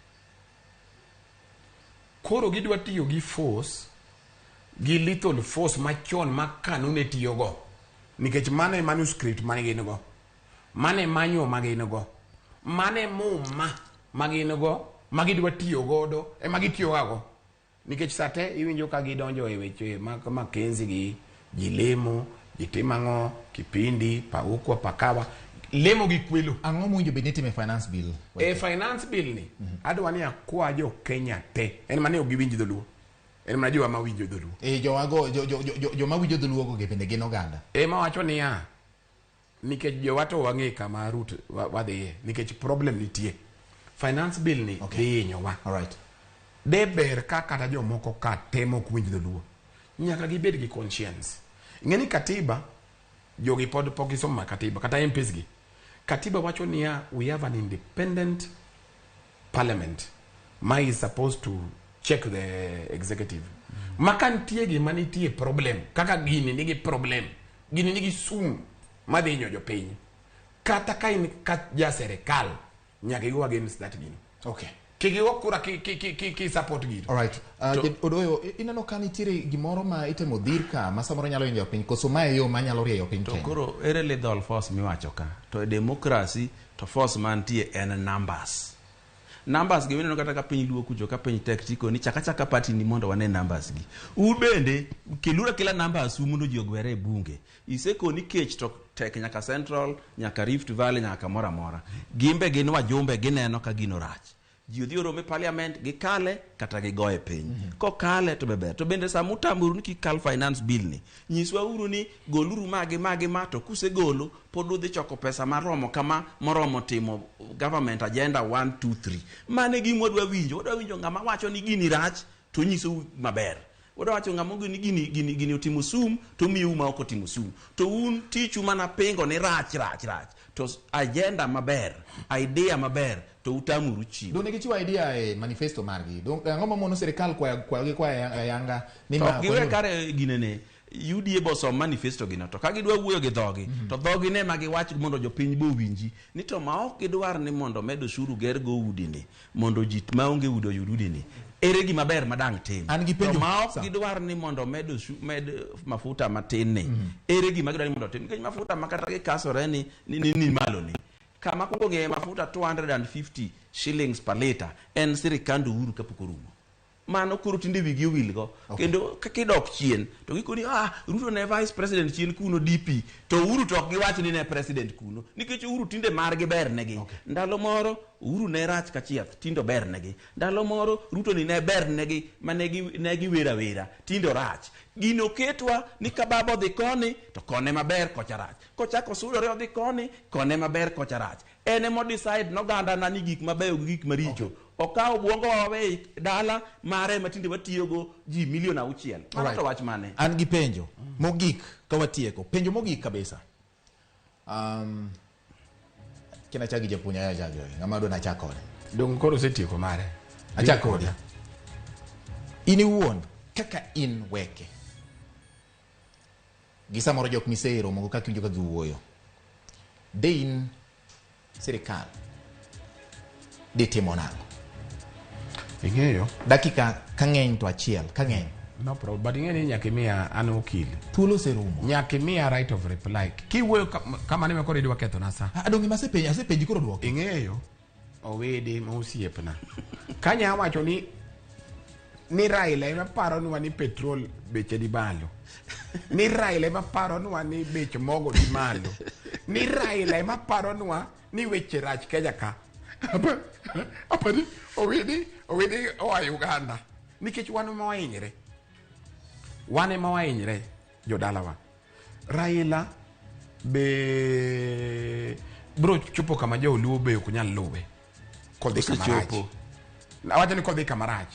Koro gidwa tiyo gi force gi lethal force machon ma KANU ne tiyogo nikech mano e manuscript mane gin go, mano e manual ma gin go, mano e muma ma gin go ma gidwa tiyo godo ema gitiyoga go nikech sate iwinjo ka gidonjo e weche mag Mackenzie gi ji lemo ji timo ang'o kipindi paukwa pakawa lemo gi kwelo. Ang'o mowinjo bed ni itimo e finance bill? E finance bill ni adwa ni akwa jo Kenya te en mane ok giwinj dholuo en mana jowa mawinjo dholuo. Jowago joma winjo dholuo go bende gin oganda. Ema wacho niya nikech jowa to wang'e kama route wadhiye nikech problem nitie. Finance bill ni dhi hinyowa. Alright. De ber ka kata jomoko ka temo ok winj dholuo nyaka gibed gi conscience. Ing'e ni katiba jogi pod pok gisomo katiba kata MPs gi. Katiba wacho niya we have an independent parliament ma is supposed to check the executive. Ma ka nitie gima nitie problem kaka gini nigi problem gini nigi sum madhi hinyo jopiny kata ka in ka ja serikal nyaka igo against that gino. Okay. Kik igo kura ki support gino. Alright. Odoyo, ineno ka nitiere gimoro ma itemo dhir ka ma samoro nyalo hinyo jopiny koso mae e yo manyalo rieyo piny To Kenya? koro ere lethal force miwacho ka? To e democracy to force mantie en numbers. Numbers gi wineno kata ka piny luo kucho ka piny tek tiko ni chaka chaka party ni mondo wane numbers gi. Un bende keluru akela numbers u mondo ji ogwere e bunge. Isekoni kech to tek nyaka Central, nyaka Rift Valley, nyaka kamoro amora. Gimbe gin wajumbe gineno ka gino rach. Ji odhi orome parliament gikale kata gigoye piny. Kokale to be ber. To bende sama utamuru ni kik kal finance bill ni, nyiswa uru ni goluru magi magi ma to kusegolo pod udhi choko pesa maromo kama moromo timo government agenda 1 2 3. Mano e gima wadwa winjo. Wadwa winjo ng'ama wacho ni gini rach to nyisou maber. Wadwa wacho ng'ama ogeno ni gini otimo sum to miyou ma ok otimo sum. To un tichu mana pingo ni rach rach rach. To agenda maber, idea maber to utamuru chiwo. Donge gichiwo idea e manifesto margi? Ang'o mamono sirikal kwayo gi kwayo ayanga ni To ma ok giwe konyo- kare ginene UDA bosom manifesto gino to ka gidwa wuoyo gi dhogi to dhogi ne ma giwach mondo jopiny bo winji ni to ma ok gidwar ni mondo med osuru ger go udi ni mondo ji maonge udi oyud udi ni ere gima ber ma dang' tim An gi penjo, to ma ok Sam. gidwar ni mondo med mafuta matin ni ere gima gidwar ni mondo otim nikech mafuta ma kata gikasore ni malo ni kama kuongo ng'eye mafuta 250 shillings per liter en sirikand Uhuru kapok orumo. Mano koro tinde wigi owilgo. Kendo kidok chien to gikoni Ruto ne vice president chien kuno DP to Uhuru to ok giwach ni ne president kuno nikech Uhuru tinde margi ber negi. Ndalo moro Uhuru ne rach ka chieth tinde ober negi. Ndalo moro Ruto ni ne ber negi ma ne giwer awera tinde orach. Gino ketwa ni ka baba odhi koni to kone maber kocha rach. Kochako sudore odhi koni kone maber kocha rach. En emo decide noganda na ni gik mabeyo gi gik maricho. Okawo obwongo wawe dala mare ma tinde watiyogo ji milion 6. Mano to wach mane? An gi penjo mogik ka watieko. Penjo mogik kabisa. Kena chak gi japuonj aya chak gi. Ng'ama dwa nachak kode. Dong koro osetieko mare. Achak kode. In iwuon kaka in weke. Gi samoro jok miseromogo kaka iwinjo ka giwuoyo. De in sirikal ditimo nang'o? Ing'eyo. Dakika ka ng'eny to achiel, ka ng'eny. No problem, but ing'e ni nyaka imiya an okil. Thuolo oserumo. Nyaka imiya right of reply. Kiwuoyo kamano ema koro idwa kethona sa. Adong' gima asepenji, asepenji koro duoki. Ing'eyo, owede ma osiepna. Kanya wacho ni Raila ema paronwa ni petrol beche ni malo. Ni Raila ema paronwa ni bech mogo ni malo. Ni Raila ema paronwa ni weche rach Kenya ka. Apani owede oa Uganda. Nikech wan ema wahinyre. Wan ema wahinyre jodalawa. Raila be bro chopo kama joluo be ok nyal luwe. Kodhi kama rach. Awacho ni kodhi kama rach.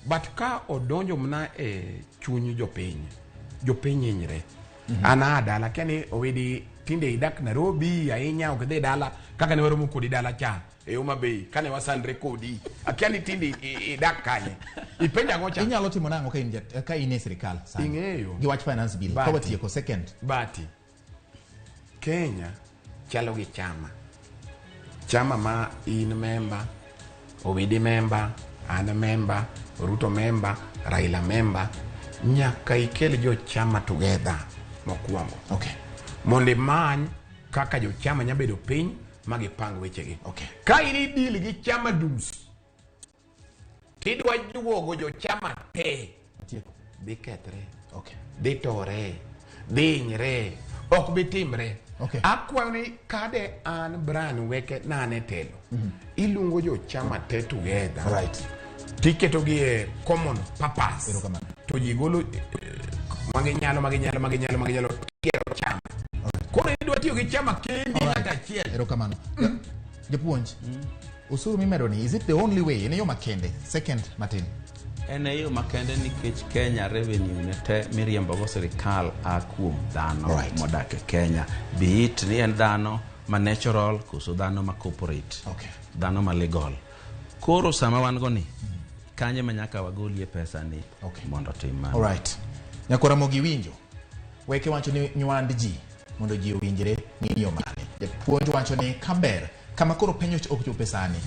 But ka odonjo mana e chuny jopiny, jopiny hinyre. An aa dala, kia ni owedi tinde idak Nairobi ahinya ok idhi dala kaka ne waromo kodi dala cha e Homa Bay kane wasandre kodi. Akia ni tinde idak kanye. Ipenjo ang'o cha? Inyalo timo nang'o ka in e sirikal sani? Ing'eyo. Gi wach finance bill. Ka watieko second. Bati. Kenya chalo gi chama. Chama ma in member, Owidi member, an member, Ruto member, Raila member, nyaka ikel jo chama together mokwongo. Okay. Mondo imany kaka jo chama nya bedo piny ma gipang wechegi. Okay. Ka in idil gi chama dus, tidwa juogo jo chama te. Dhi kethre. Okay. Dhi tore. Dhi hinyre. Ok bi timre. Okay. Akwayo ni kade an Brian Weke nane telo. Iluongo jo chama te together. Right. Tiketogi e common purpose. To ji golo maginyalo gero chama. Koro idwa tiyo gi chama kendi ng'ato achiel. Erokamano. Japuonj, osuru mimedo ni, is it the only way? En e yo makende. Second, Martin. En e yo makende nikech Kenya revenue ne te miriembogo sirikal a kuom dhano modak e Kenya. Be it ni en dhano ma natural koso dhano ma corporate. Okay. Dhano ma legal. Koro sama wan go ni, kanye ma nyaka wagolie pesa ni mondo otim mano. Alright. Nyakora Ramogi winjo. Weke wacho ni nywand ji mondo ji owinjre ni yo mane. Japuonj wacho ni kaber kama koro piny ochope sani.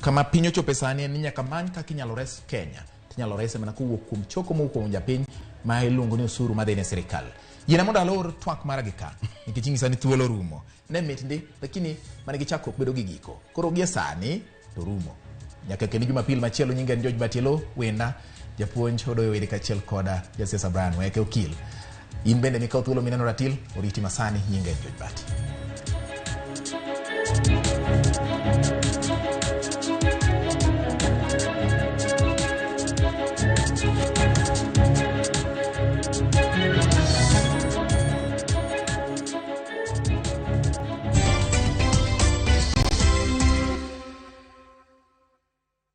Kama piny ochope sani en ni nyaka many kaka inyalo res Kenya. Tinyalo rese mana kowuok kuom choko mowuok kuom japiny ma iluongo ni osuru madhi ne sirikal. Yiena mondo alor twak mara gi ka nikech inyisa ni thuolo rumo. Ne mit ndi lakini mana gi chakruok bedo gi giko. Koro gie sani to rumo. Nyaka kendo Jumapil machielo nyinga en George Batielo wenda japuonj Odoyo Were kaachiel koda jasiasa Brian Weke Okil. In bende mikaw thuolo mineno ratil oriti masani nyinga en George Bati.